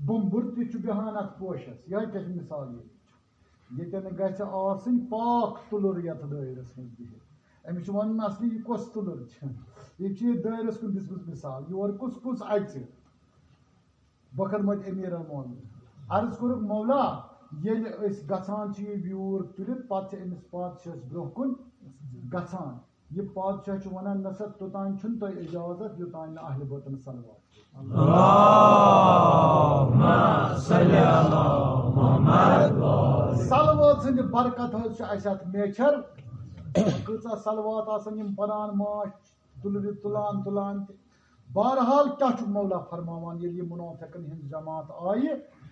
بُمبُر تہِ چھُ بیٚہان اَتھ پوشَس، یِہوٚے کیٛاہ چھِ مثال ییٚتہِ چھُ؟ ییٚتٮ۪ن گژھِ آسٕنۍ پاک تُلُر یَتھ دٲیرَس منٛز بِہِتھ۔ أمِس چھُ وَنُن اَصلی یہِ کۄس تُلُر چھِ؟ یہِ چھِ یہِ دٲیرَس کُن دِژمٕژ مثال، یور کُس کُس اَژِ؟ بخر مت امیر المومنین۔ عرض کوٚرُکھ، مولا، ییٚلہِ أسۍ گژھان چھِ یہِ ویوٗر تُلِتھ، پتہٕ چھِ أمِس پادشاہس برونٛہہ کُن گژھان۔ یہِ پادشاہ چھُ ونان، نہ سا، توٚتام چھُنہٕ تۄہہِ اجازت، یوٚتام نہٕ اہلِ وطن صلوات۔ اللہم صل علی محمد۔ صلوات سٕنٛدِ برکت حظ چھِ اَسہِ اَتھ میچھر۔ کۭژاہ صلوات آسان یِم پران ماچھ تُلرِ تُلان تُلان تہِ۔ بہرحال کیٛاہ چھُ مولا فرماوان، ییٚلہِ یہِ منافقن ہٕنٛز جماعت آیہِ،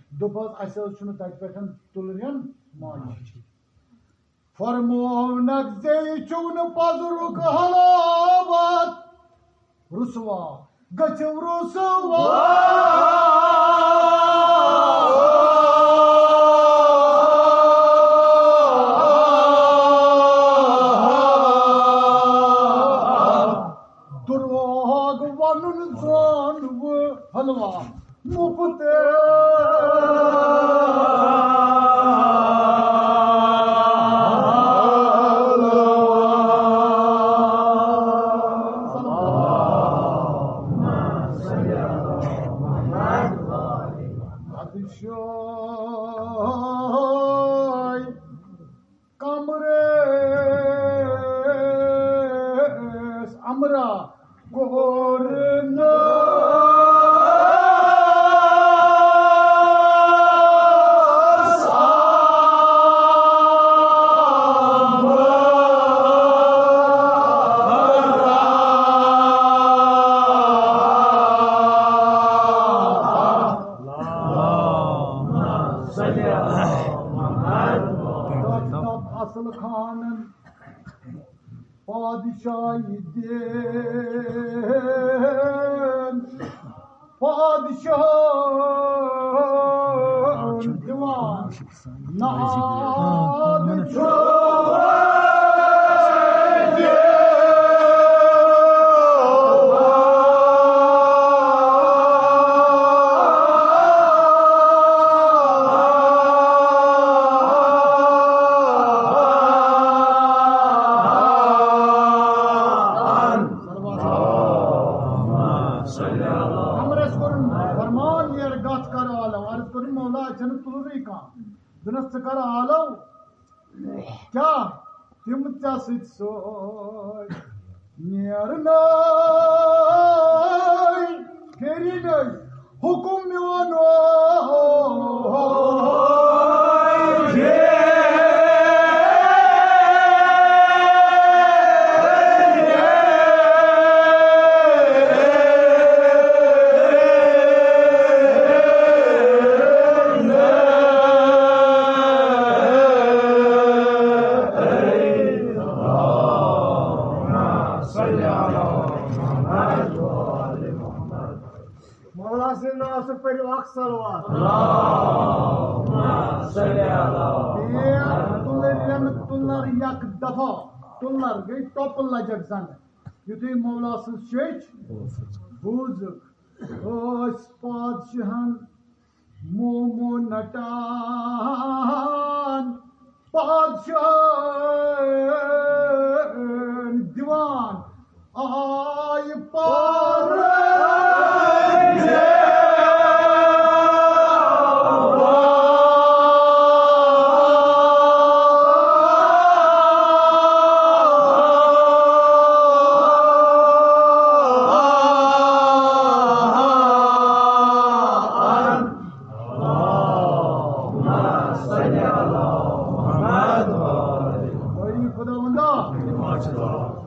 دوٚپ حظ، اَسہِ حظ چھُنہٕ تَتہِ پٮ۪ٹھ تُلرٮ۪ن ماجہِ۔ فرمونکھ زے چھُو نہٕ پَزرُک حلاوت، رُسوا گٔژھِو رُسوا۔ دروغ ونُن زون بہٕ حلوا مفت۔ کمرس امرا کورنس۔ اصل خانن پادشاہی دین، پادشاہن دِوان ناد چھُ۔ عمرس کوٚرُن فرمان، نیر گژھ کر عالو۔ عرض کوٚرُن، مولا، اَتہِ چھَنہٕ تُلرٕے کانٛہہ۔ دوٚپنَس، ژٕ کر عالو۔ کیٛاہ تِم ژےٚ سۭتۍ سۭتۍ نیرنَے، پھیرنَے؟ حُکُم میون اوے۔ مولا سٕنٛدِ ناوٕ سۭتۍ پٔرِو اکھ صلوات۔ بیٚیہِ تُلرٮ۪ن تُلر یک دفعہ، تُلر گٔے ٹۄپہٕ لجک زنہٕ۔ یُتھُے مولا سٕنٛز شیٚچھ بوٗزٕکھ، ٲسۍ پادشاہن مومو نٹان، پادشاہن دِوان آیہِ پارٕ۔ اے خداوندا،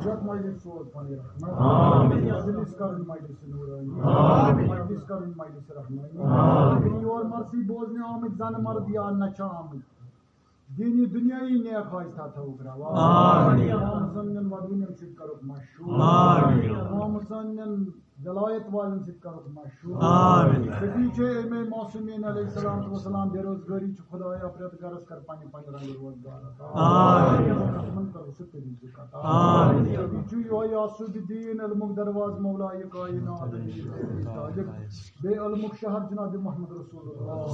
یتھ مجلس سوز پنٕنۍ رحمت۔ آمین۔ مجلس کرن مجلس نورانی۔ آمین۔ مجلس کرن مجلس رحمانی۔ آمین۔ یور مرثی بوزنہِ آمٕتۍ زن مرد یا نہ چھِ آمٕتۍ، دینی دنیائی نیک حاجتہ تھاوُکھ روا۔ آمین۔ امام حسینن ودوینن سۭتۍ کرُکھ مشہور۔ آمین۔ امام حسینن ولایت والٮ۪ن سۭتۍ کرُکھ مشہور۔ آمین۔ شفیع چھے امے معصومین علیہ الصلوۃ والسلام، بے روزگاری چھِ خدایا پرٛٮ۪تھ گرس، کر پننہِ پننہِ رنگہٕ روزگار عطا۔ آمین۔ تِمن کر سُہ طریٖقہٕ عطا۔ آمین۔ شفیع چھُ یِہوٚے آسوٗد دین، علمُک دروازٕ مولا یہِ کائنات۔ بیٚیہِ علمُک شہر جناب محمد رسول اللہ۔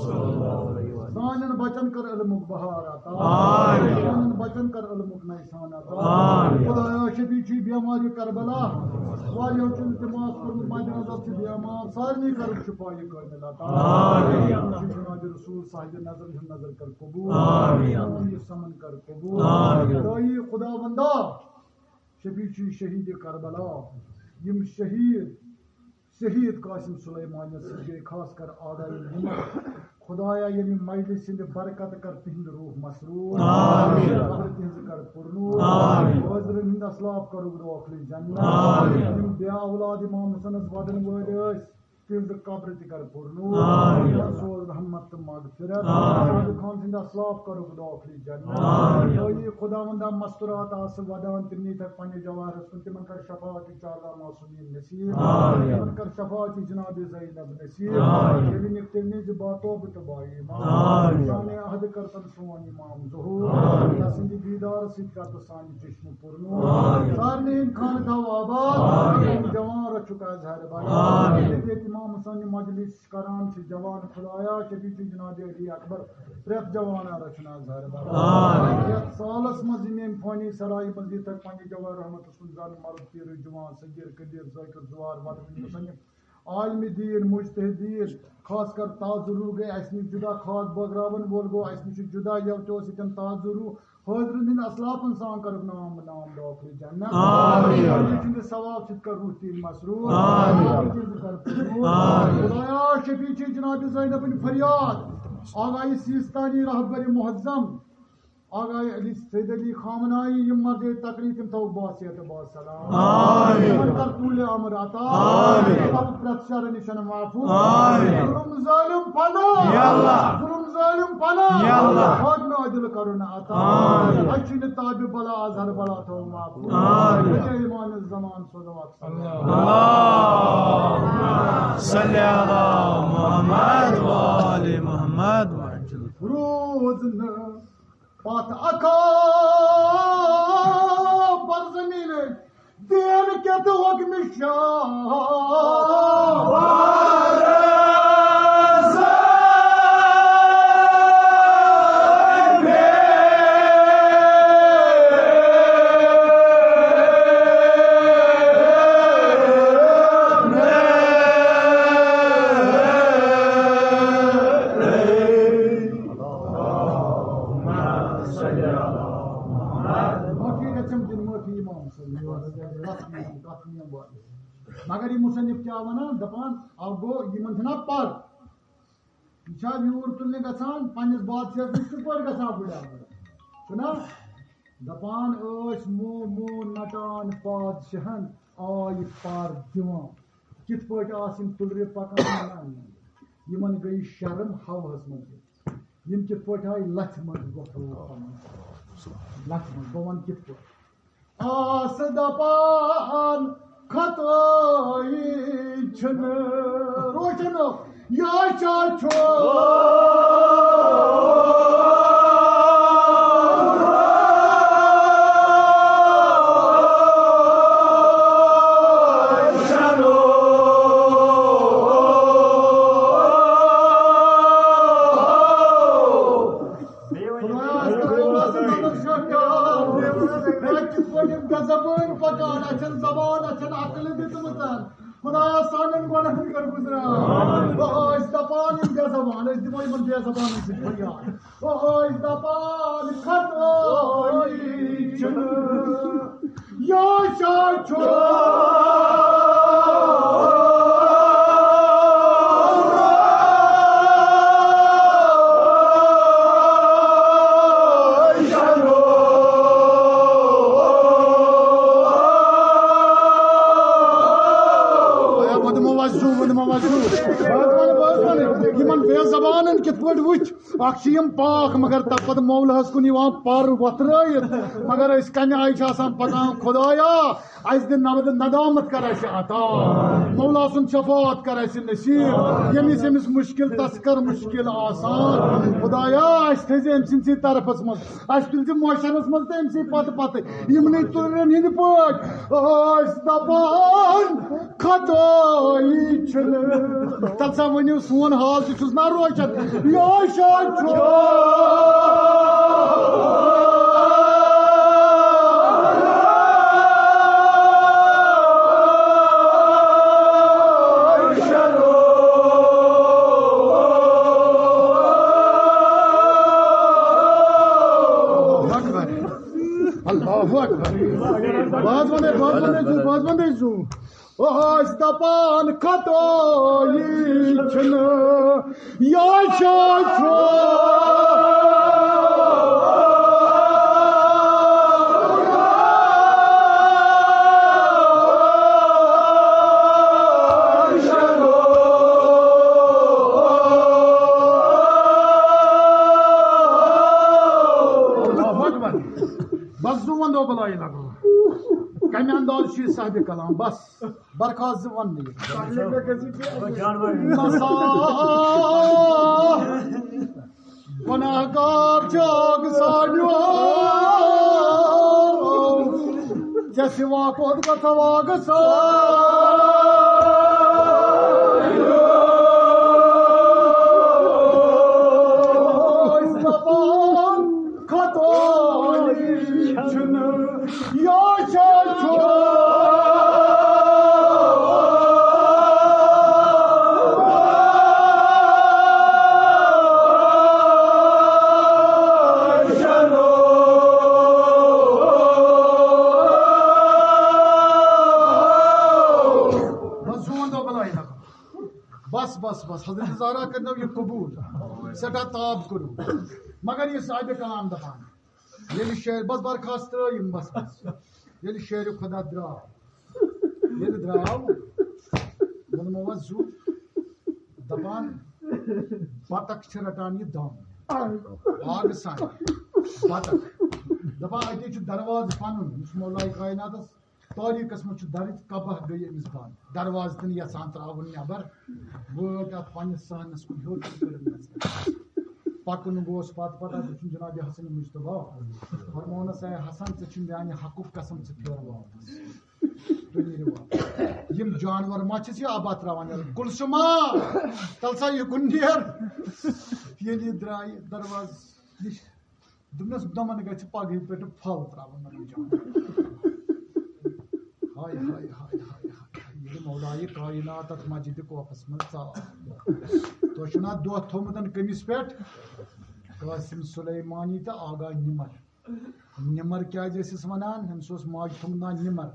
سانٮ۪ن بچن کر علمُک بہار عطا۔ آمین۔ سانٮ۪ن بچن کر علمُک نسان عطا۔ آمین۔ خدایا شفیع چھُ بیمارِ کربلا، واریاہو چھُ التماس کوٚرمُت، مدِ نظر چھُ بیمار، سارنٕے کر شفایہِ کامل عطا۔ آمین۔ جناب رسول صاحب نظر ہُنٛد نظر کر قبول۔ آمین۔ سون یہِ سمن کر قبول۔ آمین۔ خدائی خداوندا، شفیع چھُ شہید کربلا، یِم شہید شہید قاسم سلیمانیس سۭتۍ گٔے، خاص کر آغا یِمن۔ خدایا، ییٚمہِ مجلس ہٕنٛدِ برکتہٕ کر تِہنٛد روح مسرور۔ آمین۔ قبر تِہنٛز کر پُرنور۔ آمین۔ حٲضرن ہٕنٛدۍ اسلاف کرُکھ دٲخلٕے جنت۔ آمین۔ یِم بے اولاد امام حسنس ودن وٲلۍ ٲسۍ، تِہنٛز قبر تہِ کر پُرنور۔ آمین۔ سوز رحمت تہٕ مغفرت۔ آمین۔ شاہ خان سٕنٛدۍ اسلاف کرُکھ دٲخلٕے جنت۔ آمین۔ اے خداوندا، مستورات آسہٕ ودان، تِم نیٖتھکھ پننِس جوارس کُن، تِمن کر شفاعت چالا معصومین نصیب۔ آمین۔ تِمن کر شفاعت جناب زینب نصیب۔ آمین۔ ییٚلہِ نِکھ تیٚلہِ نِزِ با توبہٕ تہٕ با ایمان۔ آمین۔ سانہِ عہدٕ کر تن سون امام ظہور۔ آمین۔ تسٕنٛدِ دیدار سۭتۍ کر تہٕ سانہِ چشمہٕ پُرنور۔ آمین۔ سارنٕے ہٕنٛدۍ خانہٕ تھاو آباد۔ آمین۔ جوان رچھُکھ از ہر بلا۔ آمین۔ ییٚتہِ امام حسین مجلس کران چھِ جوان، خدایا شفیع چھُ جناب علی اکبر پرٛٮ۪تھ جوان رچھُن از ہر بلا۔ آمین۔ یتھ سالس منٛز یِم ییٚمہِ فانی سرایہِ منٛز ییٖتیٛاہ پننہِ جوان رحمتس کُن زن مرد، پیٖر، جوان، صغیر، کبیر، ذٲکر، زوار، ودوٕنۍ، مصنف، عالم دین، مجتہد دین، خاص کر تاج ضرور گٔے اسہِ نِش جدا، خاص بٲگراون وول گوٚو اسہِ نِش جدا، یو تہِ اوس ییٚتٮ۪ن تاج ضرور، حٲضرن ہٕنٛدۍ اسلافن سان کرُکھ نام نام دٲخلٕے جنت۔ آمین۔ یہِ چھُنہٕ ثواب سۭتۍ کر روح تین مسرور۔ آمین۔ یہِ کر قبول۔ آمین۔ خدایا شفیع چھِ جناب زینبٕنۍ فریاد، آغا سیستانی رہبر معظم، آغا علی سید علی خامنائی، یِم مرد تقریر تِم تھاوُکھ باصحت و باسلام۔ آمین۔ یِمن کر طول عمر عطا۔ آمین۔ یِم تھاوُکھ پرٛٮ۪تھ شر نِش محفوظ۔ آمین۔ ظلم ظالم پناہ۔ یا اللہ۔ ظلم ظالم پناہ۔ یا اللہ۔ حاکم عادل کرُن عطا۔ آمین۔ اَسہِ چھُنہٕ تابِ بلا از ہر بلا تھاوُن محفوظ۔ آمین۔ بجے امام الزمان صلوات۔ اللهم صل على محمد وآل محمد وعجل۔ روز نہٕ پتھ اکا بر زمین دین کیت حکم شاہ۔ معٲفی گژھٮ۪م دِنۍ، معٲفی امام صٲب۔ مگر یہِ مصنف کیٛاہ ونان، دپان، اکھ گوٚو یِمن چھِنہ پر، یہِ چھا یوٗر تُلنہِ گژھان، پننِس بادشاہس نِش کِتھ پٲٹھۍ گژھان بٕڈبب؟ چھُنہ؟ دپان ٲسۍ مو مو نٹان پادشاہن آے پر دِوان۔ کِتھ پٲٹھۍ آسہٕ یِم تُلرِ پکان؟ نہ، نہ، نہ۔ یِمن گٔے شرم ہوہس منٛز۔ یِم کِتھ پٲٹھۍ آے لژھِ منٛز وۄتھرووُکھ پنُن؟ لژھِ منٛز، بہٕ ونہٕ کِتھ پٲٹھۍ۔ آس دپان خطٲیی چھنہٕ۔ چھُنہٕ، یہِ ہسا چھُ۔ خدایا، اَسہِ کَرو نظر شاہ پیار۔ ہے، کِتھ پٲٹھۍ یِم غضبٲنۍ پَکان، اَتھ چھَنہٕ زبان، اَتھ چھَنہٕ عقل دِژمٕژ۔ خدایا، سانٮ۪ن گۄناہن کر گُزران۔ بہٕ ٲسۍ دپان یِم بے زبان، أسۍ دِمو یِمن بے زبانن سۭتۍ فریاد۔ بہٕ ٲسۍ دپان خطٲیی چھُنہٕ، یہِ ہسا چھُ۔ ہے، بہٕ دِمو وۄنۍ زُو، بہٕ دِمو وۄنۍ زُو۔ بہٕ حظ وَنہٕ، بہٕ حظ وَنہٕ، یِمَن بے زبانَن کِتھ پٲٹھۍ وٕچھ؟ اَکھ چھِ یِم پاک، مگر تَمہِ پَتہٕ مولاہَس کُن یِوان پَر وۄتھرٲیِتھ۔ مگر أسۍ کَمہِ آیہِ چھِ آسان پَکان؟ خۄدایا، اَسہِ دِ نَمَد-، ندامت کَر اَسہِ عطا۔ مولا سُنٛد شفاعت کَر اَسہِ نصیٖب۔ ییٚمِس ییٚمِس مُشکِل، تَس کَر مُشکِل آسان۔ خۄدایا، اَسہِ تھٲیزِ أمۍ سٕنٛدسٕے طرفَس منٛز۔ اَسہِ تُلۍ زِ محشرس منٛز تہٕ أمۍ سٕے پتہٕ پتہٕ یِمنٕے تُرٮ۪ن ہٕنٛدۍ پٲٹھۍ۔ ٲسۍ دپان خطٲیی چھُنہٕ۔ تَتھ سا ؤنِو، سون حال تہِ چھُس نا روشن۔ یہِ ہسا چھُ۔ اکبر۔ اللہ اکبر۔ بہٕ حظ وَنَے، بہٕ حظ وَنَے زُو، بہٕ حظ وَنَے زُو۔ ٲسۍ دَپان خطٲیی چھُنہٕ، یہِ ہسا چھُ۔ اللہ اکبر۔ بس زُوَن دۄہ بَلایہِ لَگو۔ کَمہِ انداز چھُ یہِ صاحبِ کلام؟ بس، برخاست زٕ وَننہٕ یہِ۔ نسا گۄناہگار چھُ اکھ سانیو۔ ژےٚ سِوا کوٚت گژھو آگہٕ سان؟ ٲسۍ دَپان خطٲیی چھُنہٕ، یہِ ہسا چھُ۔ بس، زون دو بلائی لگا۔ بس، بس، بس، حضرت زہرا کرنو یہ قبول۔ سٹھا تاب کرو۔ مگر یہ صاحب کلام دپان۔ ییٚلہِ شعر، بس برخاست ترٲیِم، بس، بس۔ ییٚلہِ شعرِ خدا درٛاو، ییٚلہِ درٛاو، ووٚنمو وۄنۍ زُو، دَپان، بطخ چھِ رَٹان یہِ دَم۔ آگہٕ سان بطخ۔ دَپان، اَتے چھُ دروازٕ پَنُن، یُس مولایہِ کائناتَس تٲریٖخَس منٛز چھُ درٕج، کعبہ گٔیہِ أمِس بنٛد۔ دروازٕ تہِ نہٕ یَژھان ترٛاوُن نٮ۪بر۔ وٲتۍ اَتھ پنٛنِس صحنَس کُن ہیوٚر تہٕ کٔرٕن نَژٕنۍ۔ پَکُن گوس پَتہٕ پَتہٕ، اَتہِ وُچھُن جناب حسن مجتبیٰ۔ فرمونَس، اے حسن، ژےٚ چھُ میٛانہِ حقُک قسم، ژٕ پھیر واپس۔ تُہۍ نیٖرِو واپس۔ یِم جانور ما چھِس یہِ آباد ترٛاوان یَلہٕ؟ کُلثوما، تَل سا یہِ کُن نیر۔ ییٚلہِ یہِ درٛاے دروازٕ نِش، دوٚپنَس، دَمَن گژھِ پَگہٕے پٮ۪ٹھٕ پھل ترٛاوُن یِمَن جانوَرَن۔ ہاے، ہاے، ہاے، ہاے، ہاے، ہاے۔ ییٚلہِ مولایہِ کائنات اَتھ مسجدِ کوفَس منٛز ژاو۔ تۄہہِ چھُو نا دۄہ تھوٚومُت کٔمِس پٮ۪ٹھ؟ قاسم سلیمانی تہٕ آغا نِمَر۔ نِمَر کیٛازِ ٲسِس وَنان؟ أمِس اوس ماجہِ تھوٚومُت ناو نِمَر۔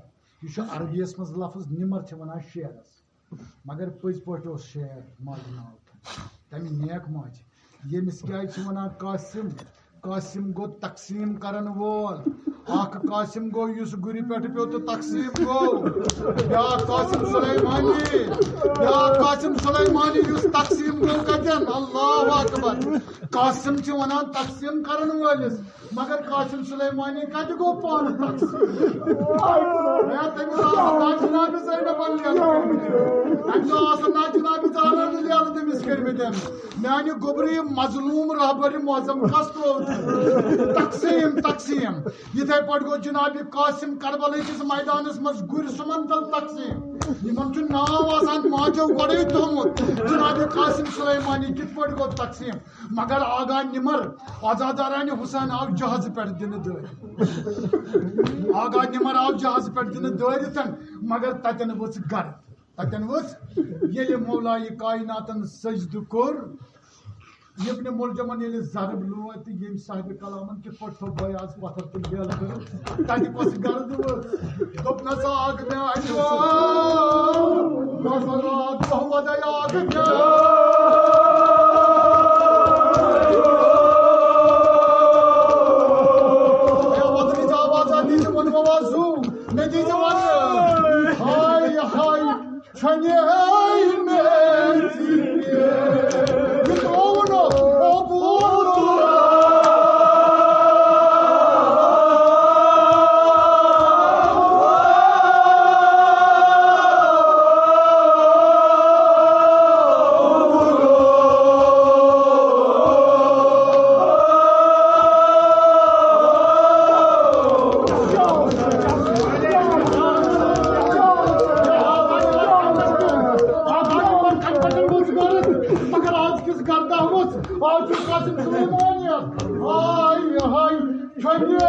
یہِ چھُ عربی یَس منٛز لفظ نِمَر چھِ وَنان شیرَس۔ مگر پٔزۍ پٲٹھۍ اوس شیر ماجہِ ناو تھوٚومُت۔ تَمہِ نیک ماجہِ۔ ییٚمِس کیٛازِ چھِ وَنان قاسم؟ قاسم گوٚو تقسیٖم کَرَن وول۔ اَکھ قاسم گوٚو یُس گُرِ پٮ۪ٹھ پیوٚو تہٕ تقسیٖم گوٚو۔ بیٛاکھ قاسم سلیمانی، بیٛاکھ قاسم سلیمانی یُس تقسیٖم گوٚو کَتٮ۪ن؟ اللہ اکبر۔ قاسم چھِ وَنان تقسیٖم کَرَن وٲلِس۔ مگر قاسم سلیمانی کتہِ گوٚو پانہٕ تقسیٖم؟ ہے، تٔمِس آسہٕ نا جناب زینب علی۔ تٔمِس آسہٕ نا جناب زہرا۔ کٔرمٕتۍ۔ میانہِ گوٚبرِ مظلوم رہبر معظم کس ترٛوو؟ تقسیٖم، تقسیٖم۔ یِتھے پٲٹھۍ گوٚو جناب قاسم کربلہٕ کِس میدانس منٛز گُرۍ سُمن تل تقسیٖم۔ یِمن چھُ ناو آسان ماجو گۄڈے تھوٚومُت۔ جناب قاسم سلیمانی کِتھ پٲٹھۍ گوٚو تقسیٖم؟ مگر آغا نمر، عزادارانِ حسین آو جہازٕ پٮ۪ٹھ دِنہٕ دٲرِتھ۔ آغا نمر آو جہازٕ پٮ۪ٹھ دِنہٕ دٲرِتھ، مگر تتٮ۪ن ؤژھ گرد۔ تتٮ۪ن ؤژھ، ییٚلہِ مولایہِ کایناتن سجدٕ کوٚر، ابن ملجمن ییٚلہِ ضرب لوگ تہٕ ییٚمۍ صاحبِ کلامن کِتھ پٲٹھۍ تھوٚو بٲے آز پتھر تہٕ بیل کٔرٕتھ، تتہِ کۄس گرد ؤژھ؟ دوٚپنس، آگ مےٚ اجوا، نظرات محمد آگ مےٚ۔ اے وطنٕچ آواز آ، دیٖزِ وۄنۍ آواز زوٗ، مےٚ دیٖزِ وۄنۍ۔ ہاے، ہاے۔ چھۄنہِ آیہِ میژِ پٮ۪ٹھ۔ یہِ ترٛوو نہٕ اوبوٗ تُران۔ مگر آز کِس گرداہس، آز چھُ قاسم سلیمانیس۔ ہاے، ہاے، چھۄنہِ۔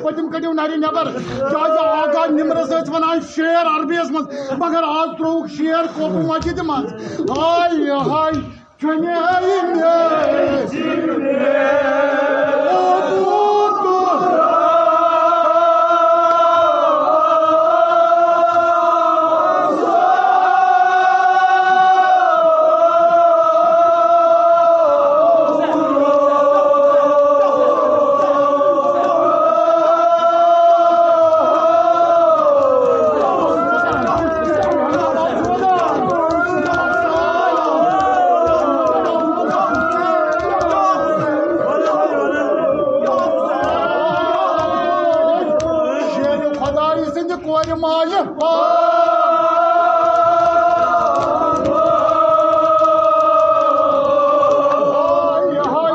پٔتِم کٔڑِو نرِ نٮ۪بر، کیازِ آغا نمرس ٲسۍ ونان شیر عربی یس منٛز، مگر آز ترٛووُکھ شیر کوپہٕ مسجدِ منٛز۔ ہاے ہاے، چھۄنہِ آیہِ میژِ۔ شیرِ خۄدایہِ سٕنٛدِ کورِ ماجہِ۔ ہاے، ہاے۔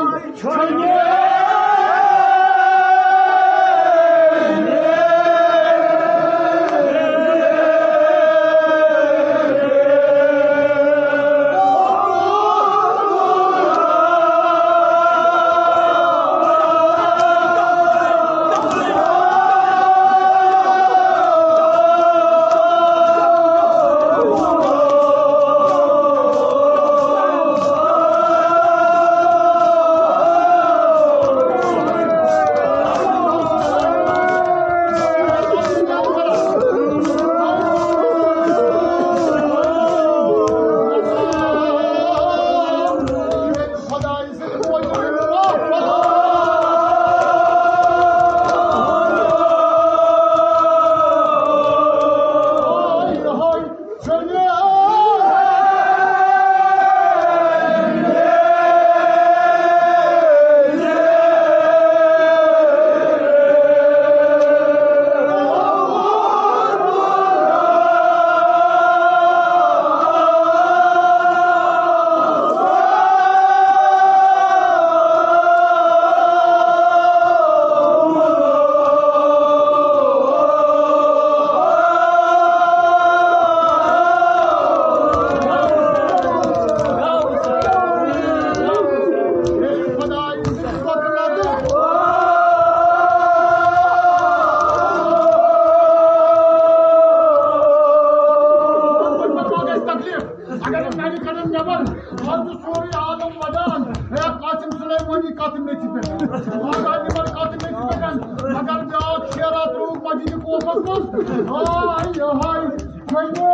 کتھ میٚژِ پٮ۪ٹھ۔ آز آیہِ تِمن کتھ میٚژِ پٮ۪ٹھ۔ مگر بیٛاکھ شیرا ترٛووُکھ مسجد کوفس منٛز۔ ہاے، ہاے، وۄنۍ۔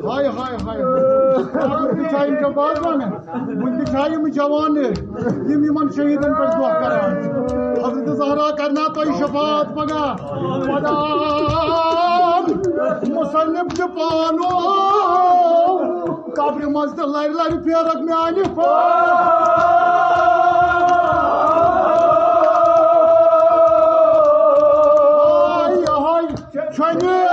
ہاے، ہاے، ہاے۔ وُنہِ تہِ چھا یِم جوان؟ وُنہِ تہِ چھا یِم جوان؟ یِم یِمن شہیٖدن پٮ۪ٹھ دۄہ کران۔ حضرت زہرا کرنا تۄہہِ شفاعت پگاہ۔ پگاہ مصنف تہِ پانو قبرِ منٛز تہٕ لرِ لرِ پھیرکھ میانہِ پاے۔ ہاے، ہاے۔ چھۄنہِ۔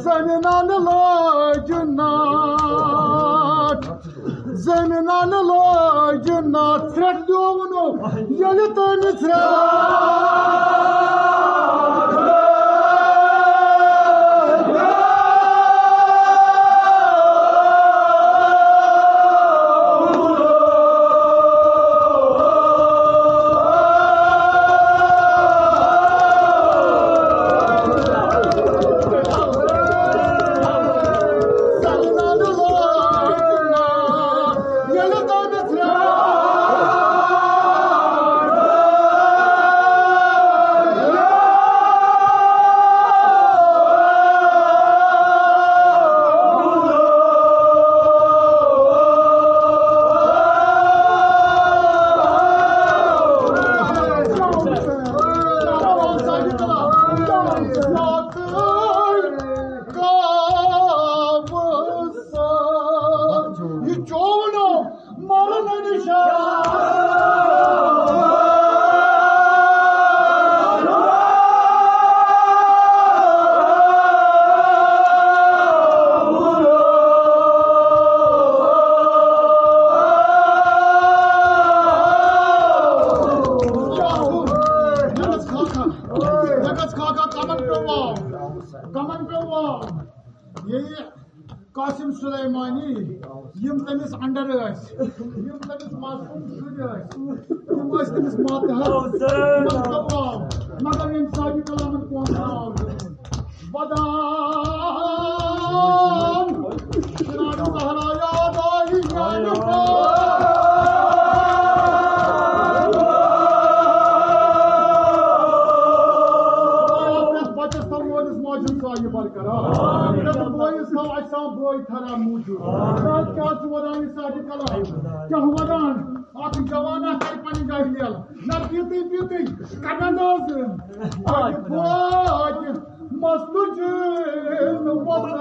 زمینان لٲج ناتھ، زمینان لٲج ناتھ، ژھرٛٹھ دیوٗنو ییٚلہِ تٔمِس ژھرٛٹھ۔ یہِ چوب نہٕ مرن نِش۔ کمن پیوٚو واو؟ کمن پیوٚو واو؟ ییٚلہِ قاسم سلیمانی، یِم تٔمِس under ٲسۍ، یِم تٔمِس معصوم شُرۍ ٲسۍ، یِم ٲسۍ تٔمِس ماتحت، یِمن پیوٚو واو۔ مگر ییٚمہِ ساجد کلامن قوم آو دیُتمُت۔ ودان، جناب زہرا یاد آیہِ میانہِ پاے۔ پرٛٮ۪تھ بچس تھاو مٲلِس ماجہِ ہُنٛد سایہِ برقرار۔ پرٛٮ۪تھ بٲیِس تھاو اجسام بٲے تھرا موٗجوٗد۔ راتھ کیٛاہ چھُ ودان یہِ ساجد کلام؟ کیٛاہ ودان؟ اکھ جوان اکھ کرِ پنٕنۍ گرِ ییٚلہٕ۔ نہ پیٖتٕے پیٖتٕے، کَمہِ انداز؟ اَتہِ فوج مستُج نہٕ وۄتھ۔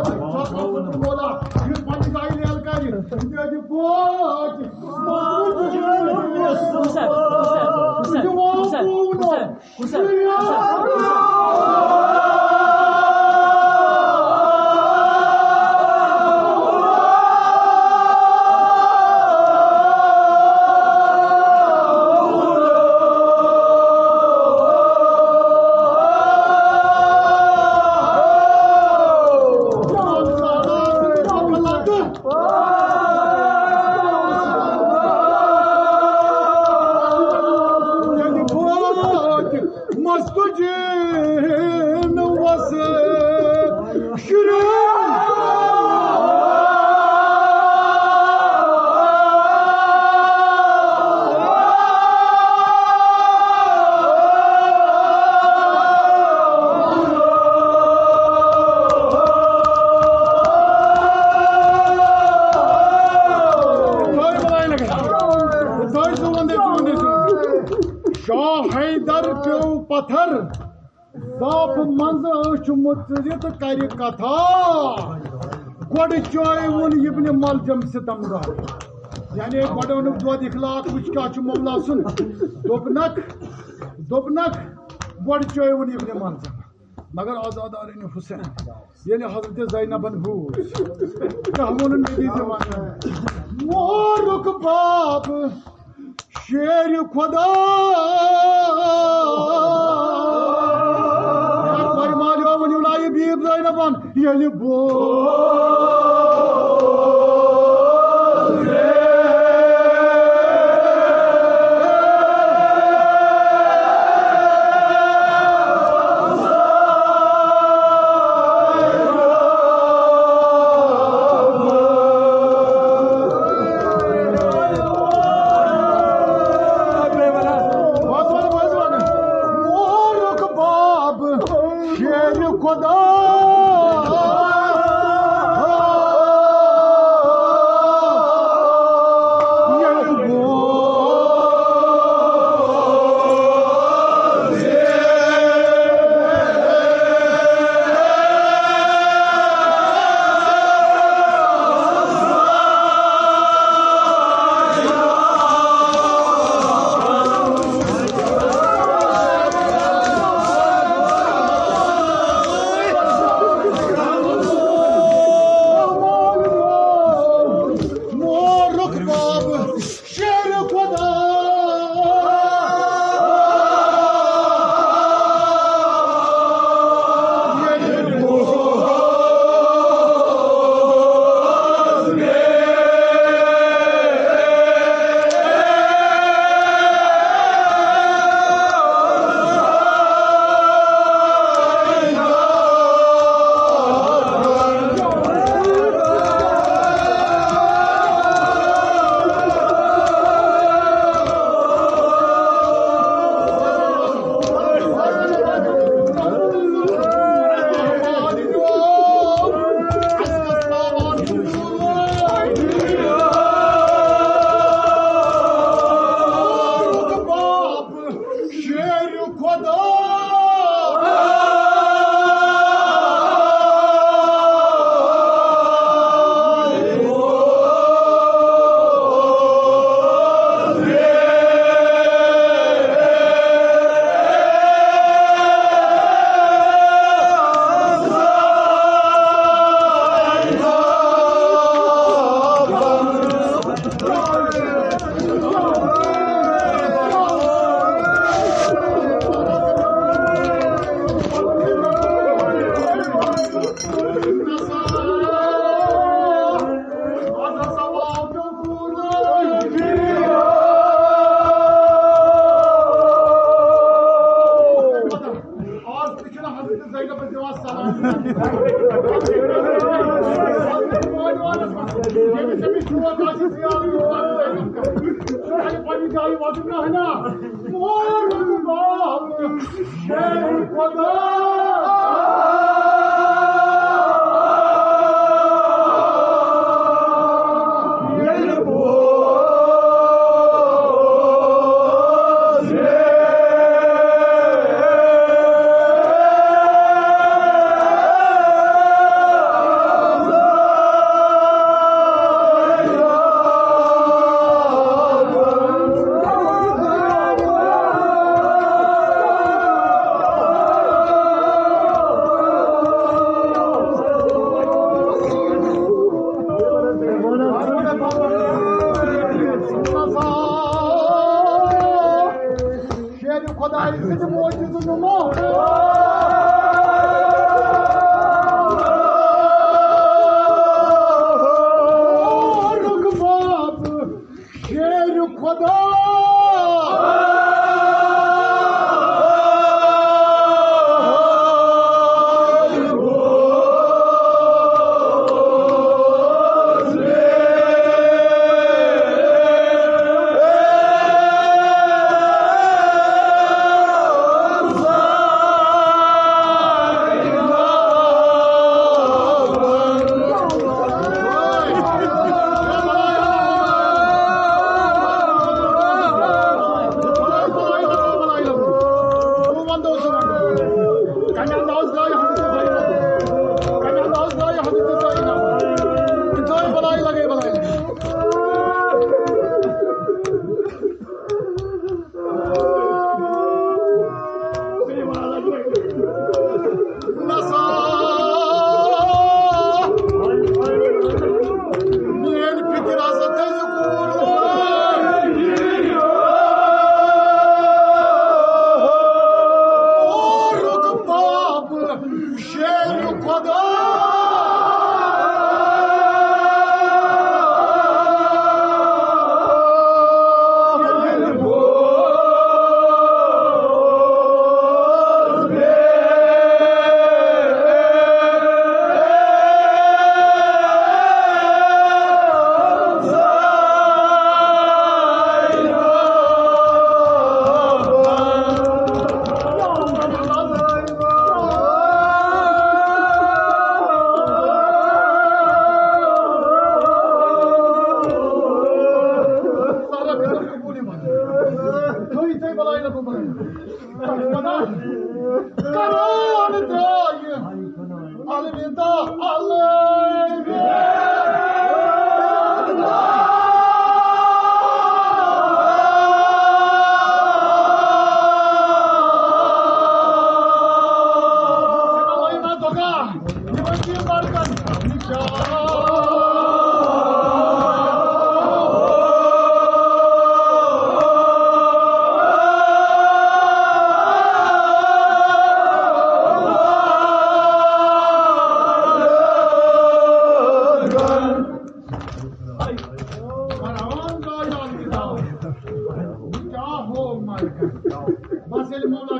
چھا کانٛہہ فُٹبالا یُس پننہِ جایہِ لیل کرِ؟ تِکیٛازِ فوج مستُج نہٕ وۄتھ۔ یِوان کوٗنو۔ مستُج پتھر زاپ منٛز أچھ مُژرِتھ کرِ کتھا۔ گۄڈٕ چٲوُن ابن ملجم ستم گار۔ یعنی گۄڈٕ اوٚنُکھ دۄد اخلاق، وٕچھ کیٛاہ چھُ مولا سُنٛد۔ دوٚپنکھ، دوٚپنکھ، گۄڈٕ چٲوُن ابن ملجم۔ مگر آزادار حسین، ییٚلہِ حضرت زینبن بوٗز، کیٛاہ ووٚنُن نبی زمانہٕ؟ مورُک باب شیر خدا۔ فرمالیو ؤنِو نا یہِ بیٖب زینبن، ییٚلہِ بوز۔ مورُک باب شیر خدا۔ مورُک باب شیر خدا۔ شیر خدا۔ آز تہِ چھِنہٕ حضرت زینبس دِوان سلام۔ ییٚمِس أمِس شوق آسہِ زیارت کرُن، سُہ ہیٚکہِ پننہِ جایہِ وۄتھُن، نہ، نہ۔ مورُک باب شیر خدا۔ شیر خدای سٕنٛدِ معجزٕ نُما۔ مورُک باب شیر خدا۔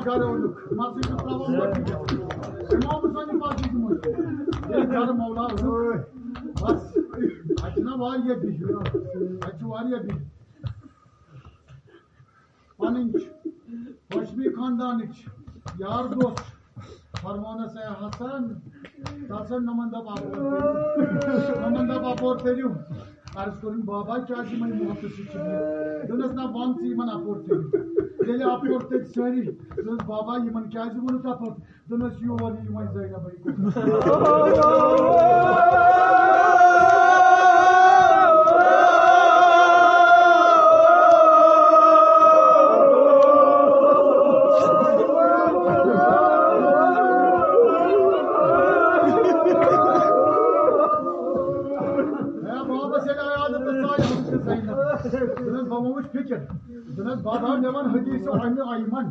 گرٕ اوٚنُکھ، مسجد چھُ ترٛاوان گۄڈٕ فِکر۔ اِمام حُسین پاکی گوٚمُت۔ ییٚلہِ گرٕ مولا اوٚنُکھ، بس، اَتہِ چھِنہ واریاہ بِہِتھ۔ اَتہِ چھِ واریاہ بِہِتھ۔ پنٕنۍ چھِ، ہاشمی خاندانٕکۍ چھِ، یار دوست چھِ۔ فرمونس، "اے حسن، حسن، نمن دب اپور تٔرِو۔ نمن دب اپور تٔرِو۔" عرض کوٚرُن، "بابا، کیٛازِ یِمے محبتہٕ سۭتۍ چھِ بِہِتھ؟" دوٚپنس، "نہ، وَن ژٕ یِمن اپور تٔرِو۔" ییٚلہِ اپور تٔرۍ سٲری، دوٚپنس، "بابا، یِمن کیٛازِ ووٚنُتھ اپور؟" دوٚپنس، "یور یِیِو وۄنۍ زینبے کوٚت۔" ہے بابس ییٚلہِ عیادت تہٕ ژایہِ ہمسہٕ زینب۔ دوٚپنس، "بابا وٕچھ فِکر۔" دوٚپنس، "بابا، مےٚ وَن حدیث اُمِ ایمن۔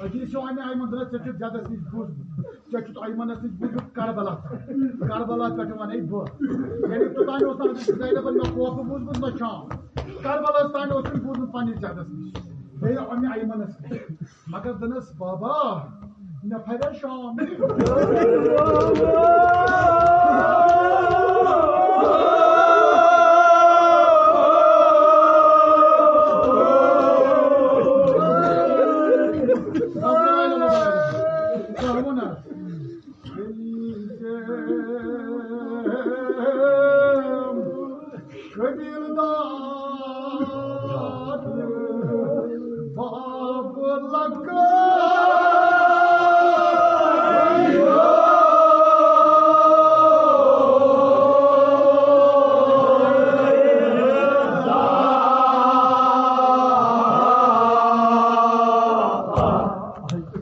حدیث اُمِ ایمن۔" دوٚپنس، "ژےٚ چھُتھ زیادس نِش بوٗزمُت۔ ژےٚ چھُتھ ایمنس نِش بوٗزمُت کربلا تام۔ کربلا پٮ۪ٹھ وَنے بہٕ۔" یعنی توٚتام اوس نہٕ حضرت زینبن نہ خوفہٕ بوٗزمُت نہ چھام۔ کربلاہس تام اوس تٔمۍ بوٗزمُت پننِس زیادس نِش۔ بیٚیہِ اُمِ ایمنس نِش۔ مگر دوٚپنس، "بابا، مےٚ پھرے شام۔" قبیلہ دار باب لکا۔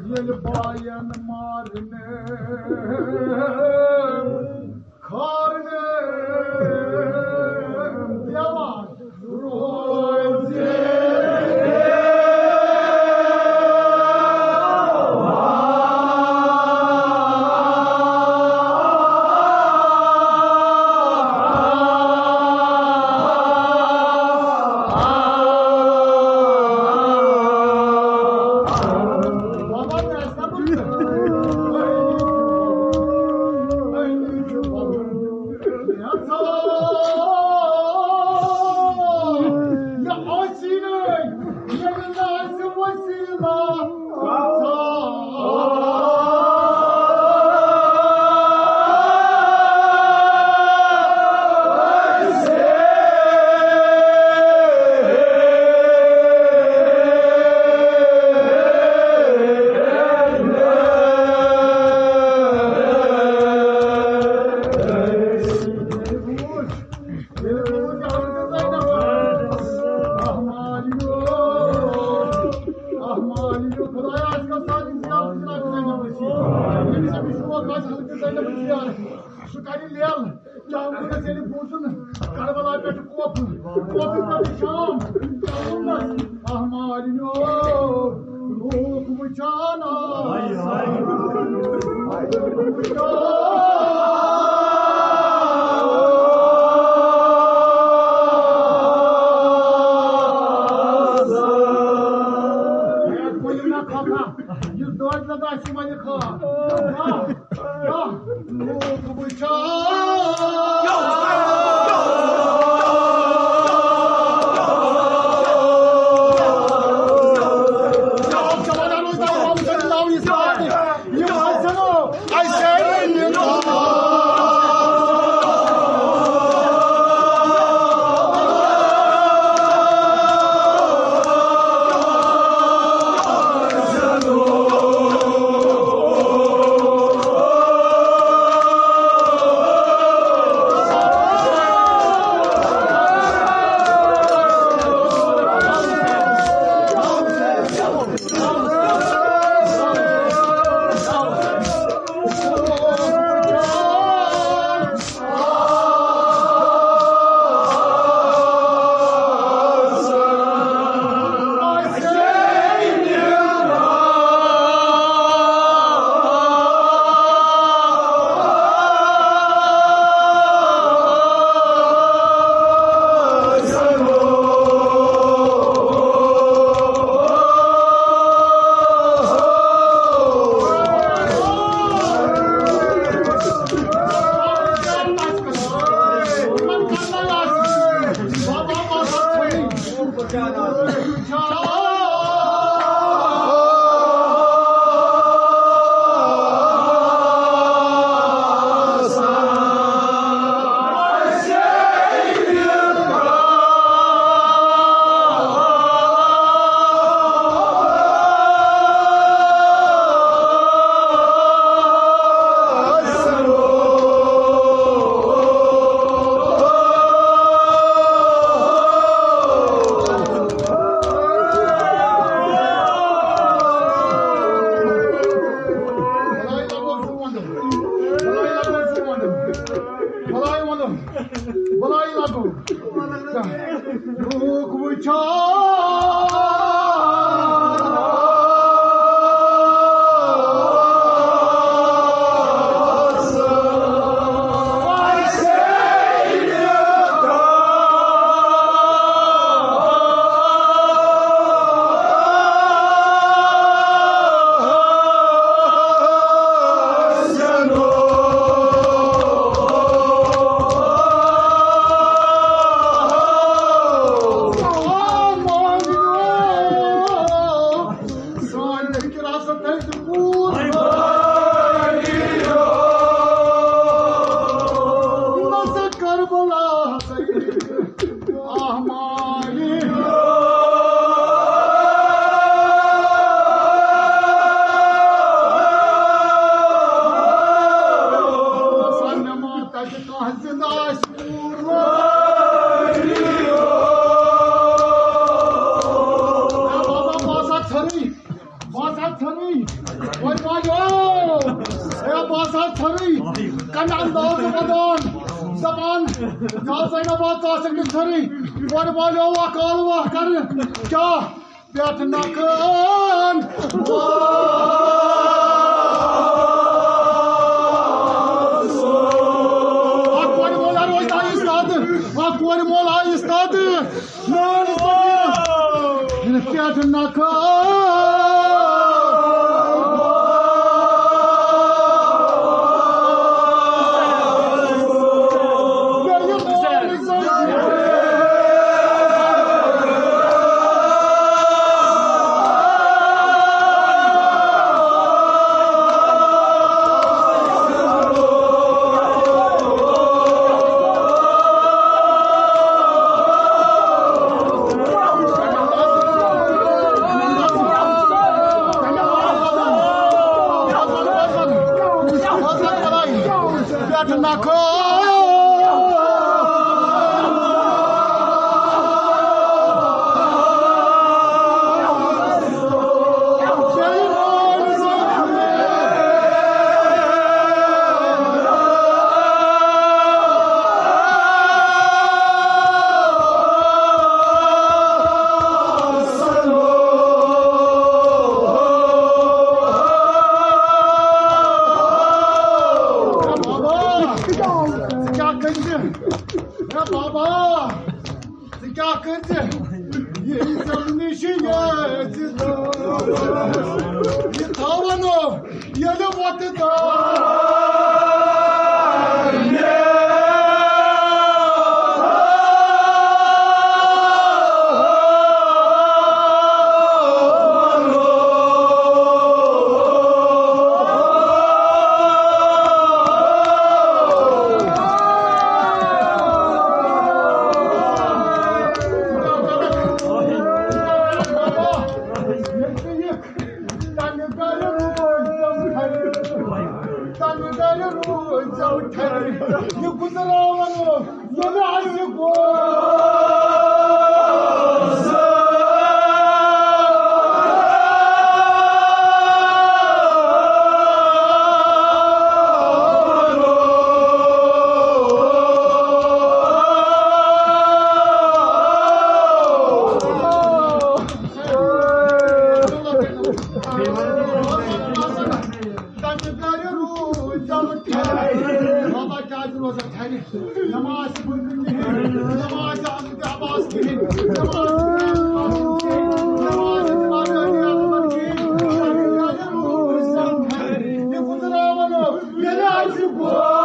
ییٚلہِ باین مارنہٕ کھارنہٕ دِوان روزِ۔ سُہ کرِ لیل، چاوُن ییٚلہِ بوٗزُن کربلا پٮ۪ٹھ کوپُن، کوپُن پٮ۪ٹھ شام، چاوُن نہ، احمد نیو، لوٗکھ وٕچھان آے۔ یُس دۄد نہ آسہِ، وۄنۍ خاص۔ بلائی لگو۔ لوگ وچھا۔ سٲنۍ فِکِر ہسا تھٲیِو پوٗرٕ۔ نہ سا کربلا ہسا آہ مالی۔ سانہِ ماتا تہِ کانٛہہ زِنٛدٕ آسہِ۔ اے بابا، بہٕ آسہٕ ہا ژھوٚرُے، بہٕ آسہٕ ہا ژھوٚرُے۔ وۄنۍ والٮ۪و، اے بہٕ آسہٕ ہا ژھوٚرُے۔ کَمہِ اندازٕ وَدان، دَپان، یا زینبا، ژٕ آسَکھ نہٕ ژھوٚرُے۔ وۄنۍ والٮ۪و اَکھ ٲلوٕ کَرٕ۔ کیٛاہ؟ پٮ۪ٹھ نکھٕ۔ اکھ کورِ مول روزِ آیہِ استاد، اکھ کورِ مول آیہِ استاد۔ نان پٮ۪ٹھ نکھٕ۔ پٮ۪ٹھ نکھٕ۔ کیٛاہ کٔرۍ ژےٚ؟ ہے بابا، ژٕ کیٛاہ کٔرۍ ژےٚ؟ یہِ عزت نِش یہِ عزت۔ یہِ تھاوَن ییٚلہِ وۄتہٕ دار۔ تَمہِ گرِ روٗزۍ زٮ۪و ٹھرِ۔ تَمہِ گرِ روٗزۍ زٮ۪و ٹھرِ۔ یہِ گُزراوَن ییٚلہِ اَسہِ گوٚو۔ تَمہِ گرِ روٗزۍ زٮ۪و ٹھرِ۔ بابا کیٛازِ روزان ٹھرِ؟ نماز چھِ بُرٕ کِہیٖنۍ، نماز چھِ عباس کِہیٖنۍ، نماز چھِ عباس کِہیٖنۍ، نماز چھِ عباس کِہیٖنۍ۔ تَمہِ گرِ روٗزۍ زٮ۪و ٹھرِ۔ یہِ گُزراوَن ییٚلہِ اَسہِ گوٚو۔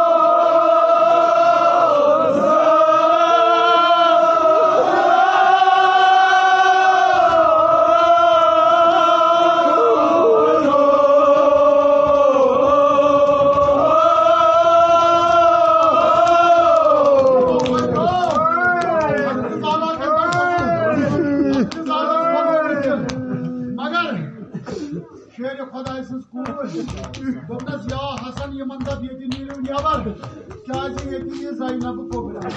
مگر شیرِ خۄداے سٕنٛز کوٗر۔ دوٚپنَس، یا حسن، یِمَن دَپ، ییٚتہِ نیٖرِو نٮ۪بر، کیٛازِ ییٚتہِ یہِ زینب کُبرا۔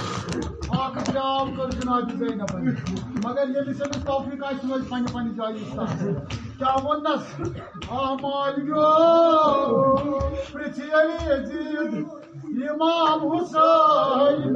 آکھ درٛاو کٔر جناب زینبَن۔ مگر ییٚلہِ أمِس توفیٖق آسہِ، سُہ روزِ پنٛنہِ پنٛنہِ جایہِ اِستاد۔ کیٛاہ ووٚننَس؟ آ مالِیو، پرٛژھ ییٚلہِ یزیٖد۔ امام حسین۔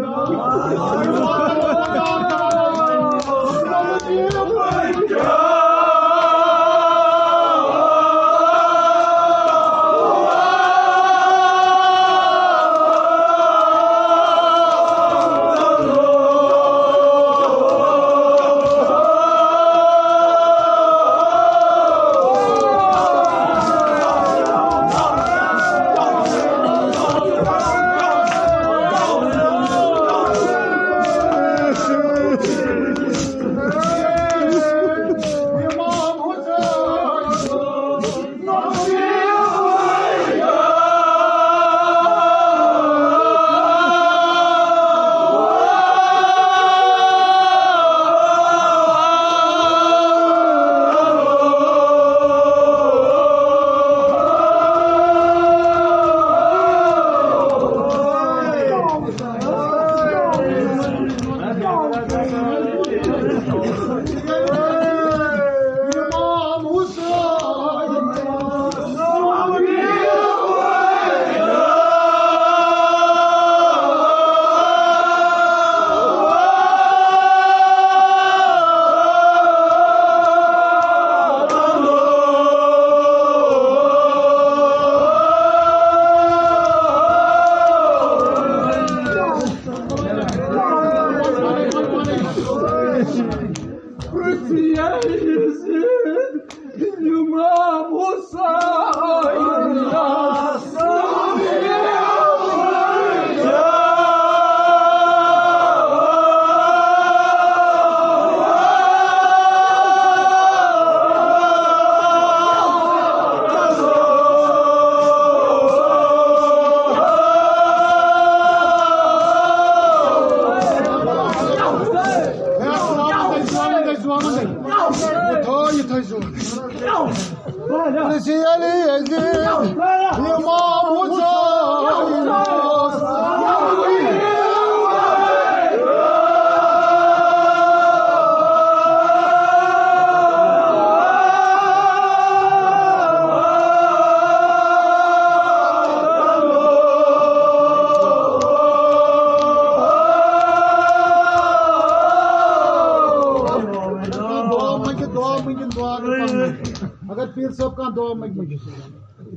دعا مٔنگِتھ، دعا مٔنگِتھ، دعا مٔنگِتھ۔ اگر پیٖر صٲب کانٛہہ دعا مٔنگِتھ،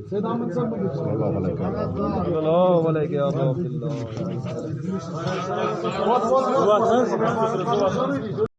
سید احمد صٲب مٔنگِتھ۔ اللہ علیہ یا رب اللہ۔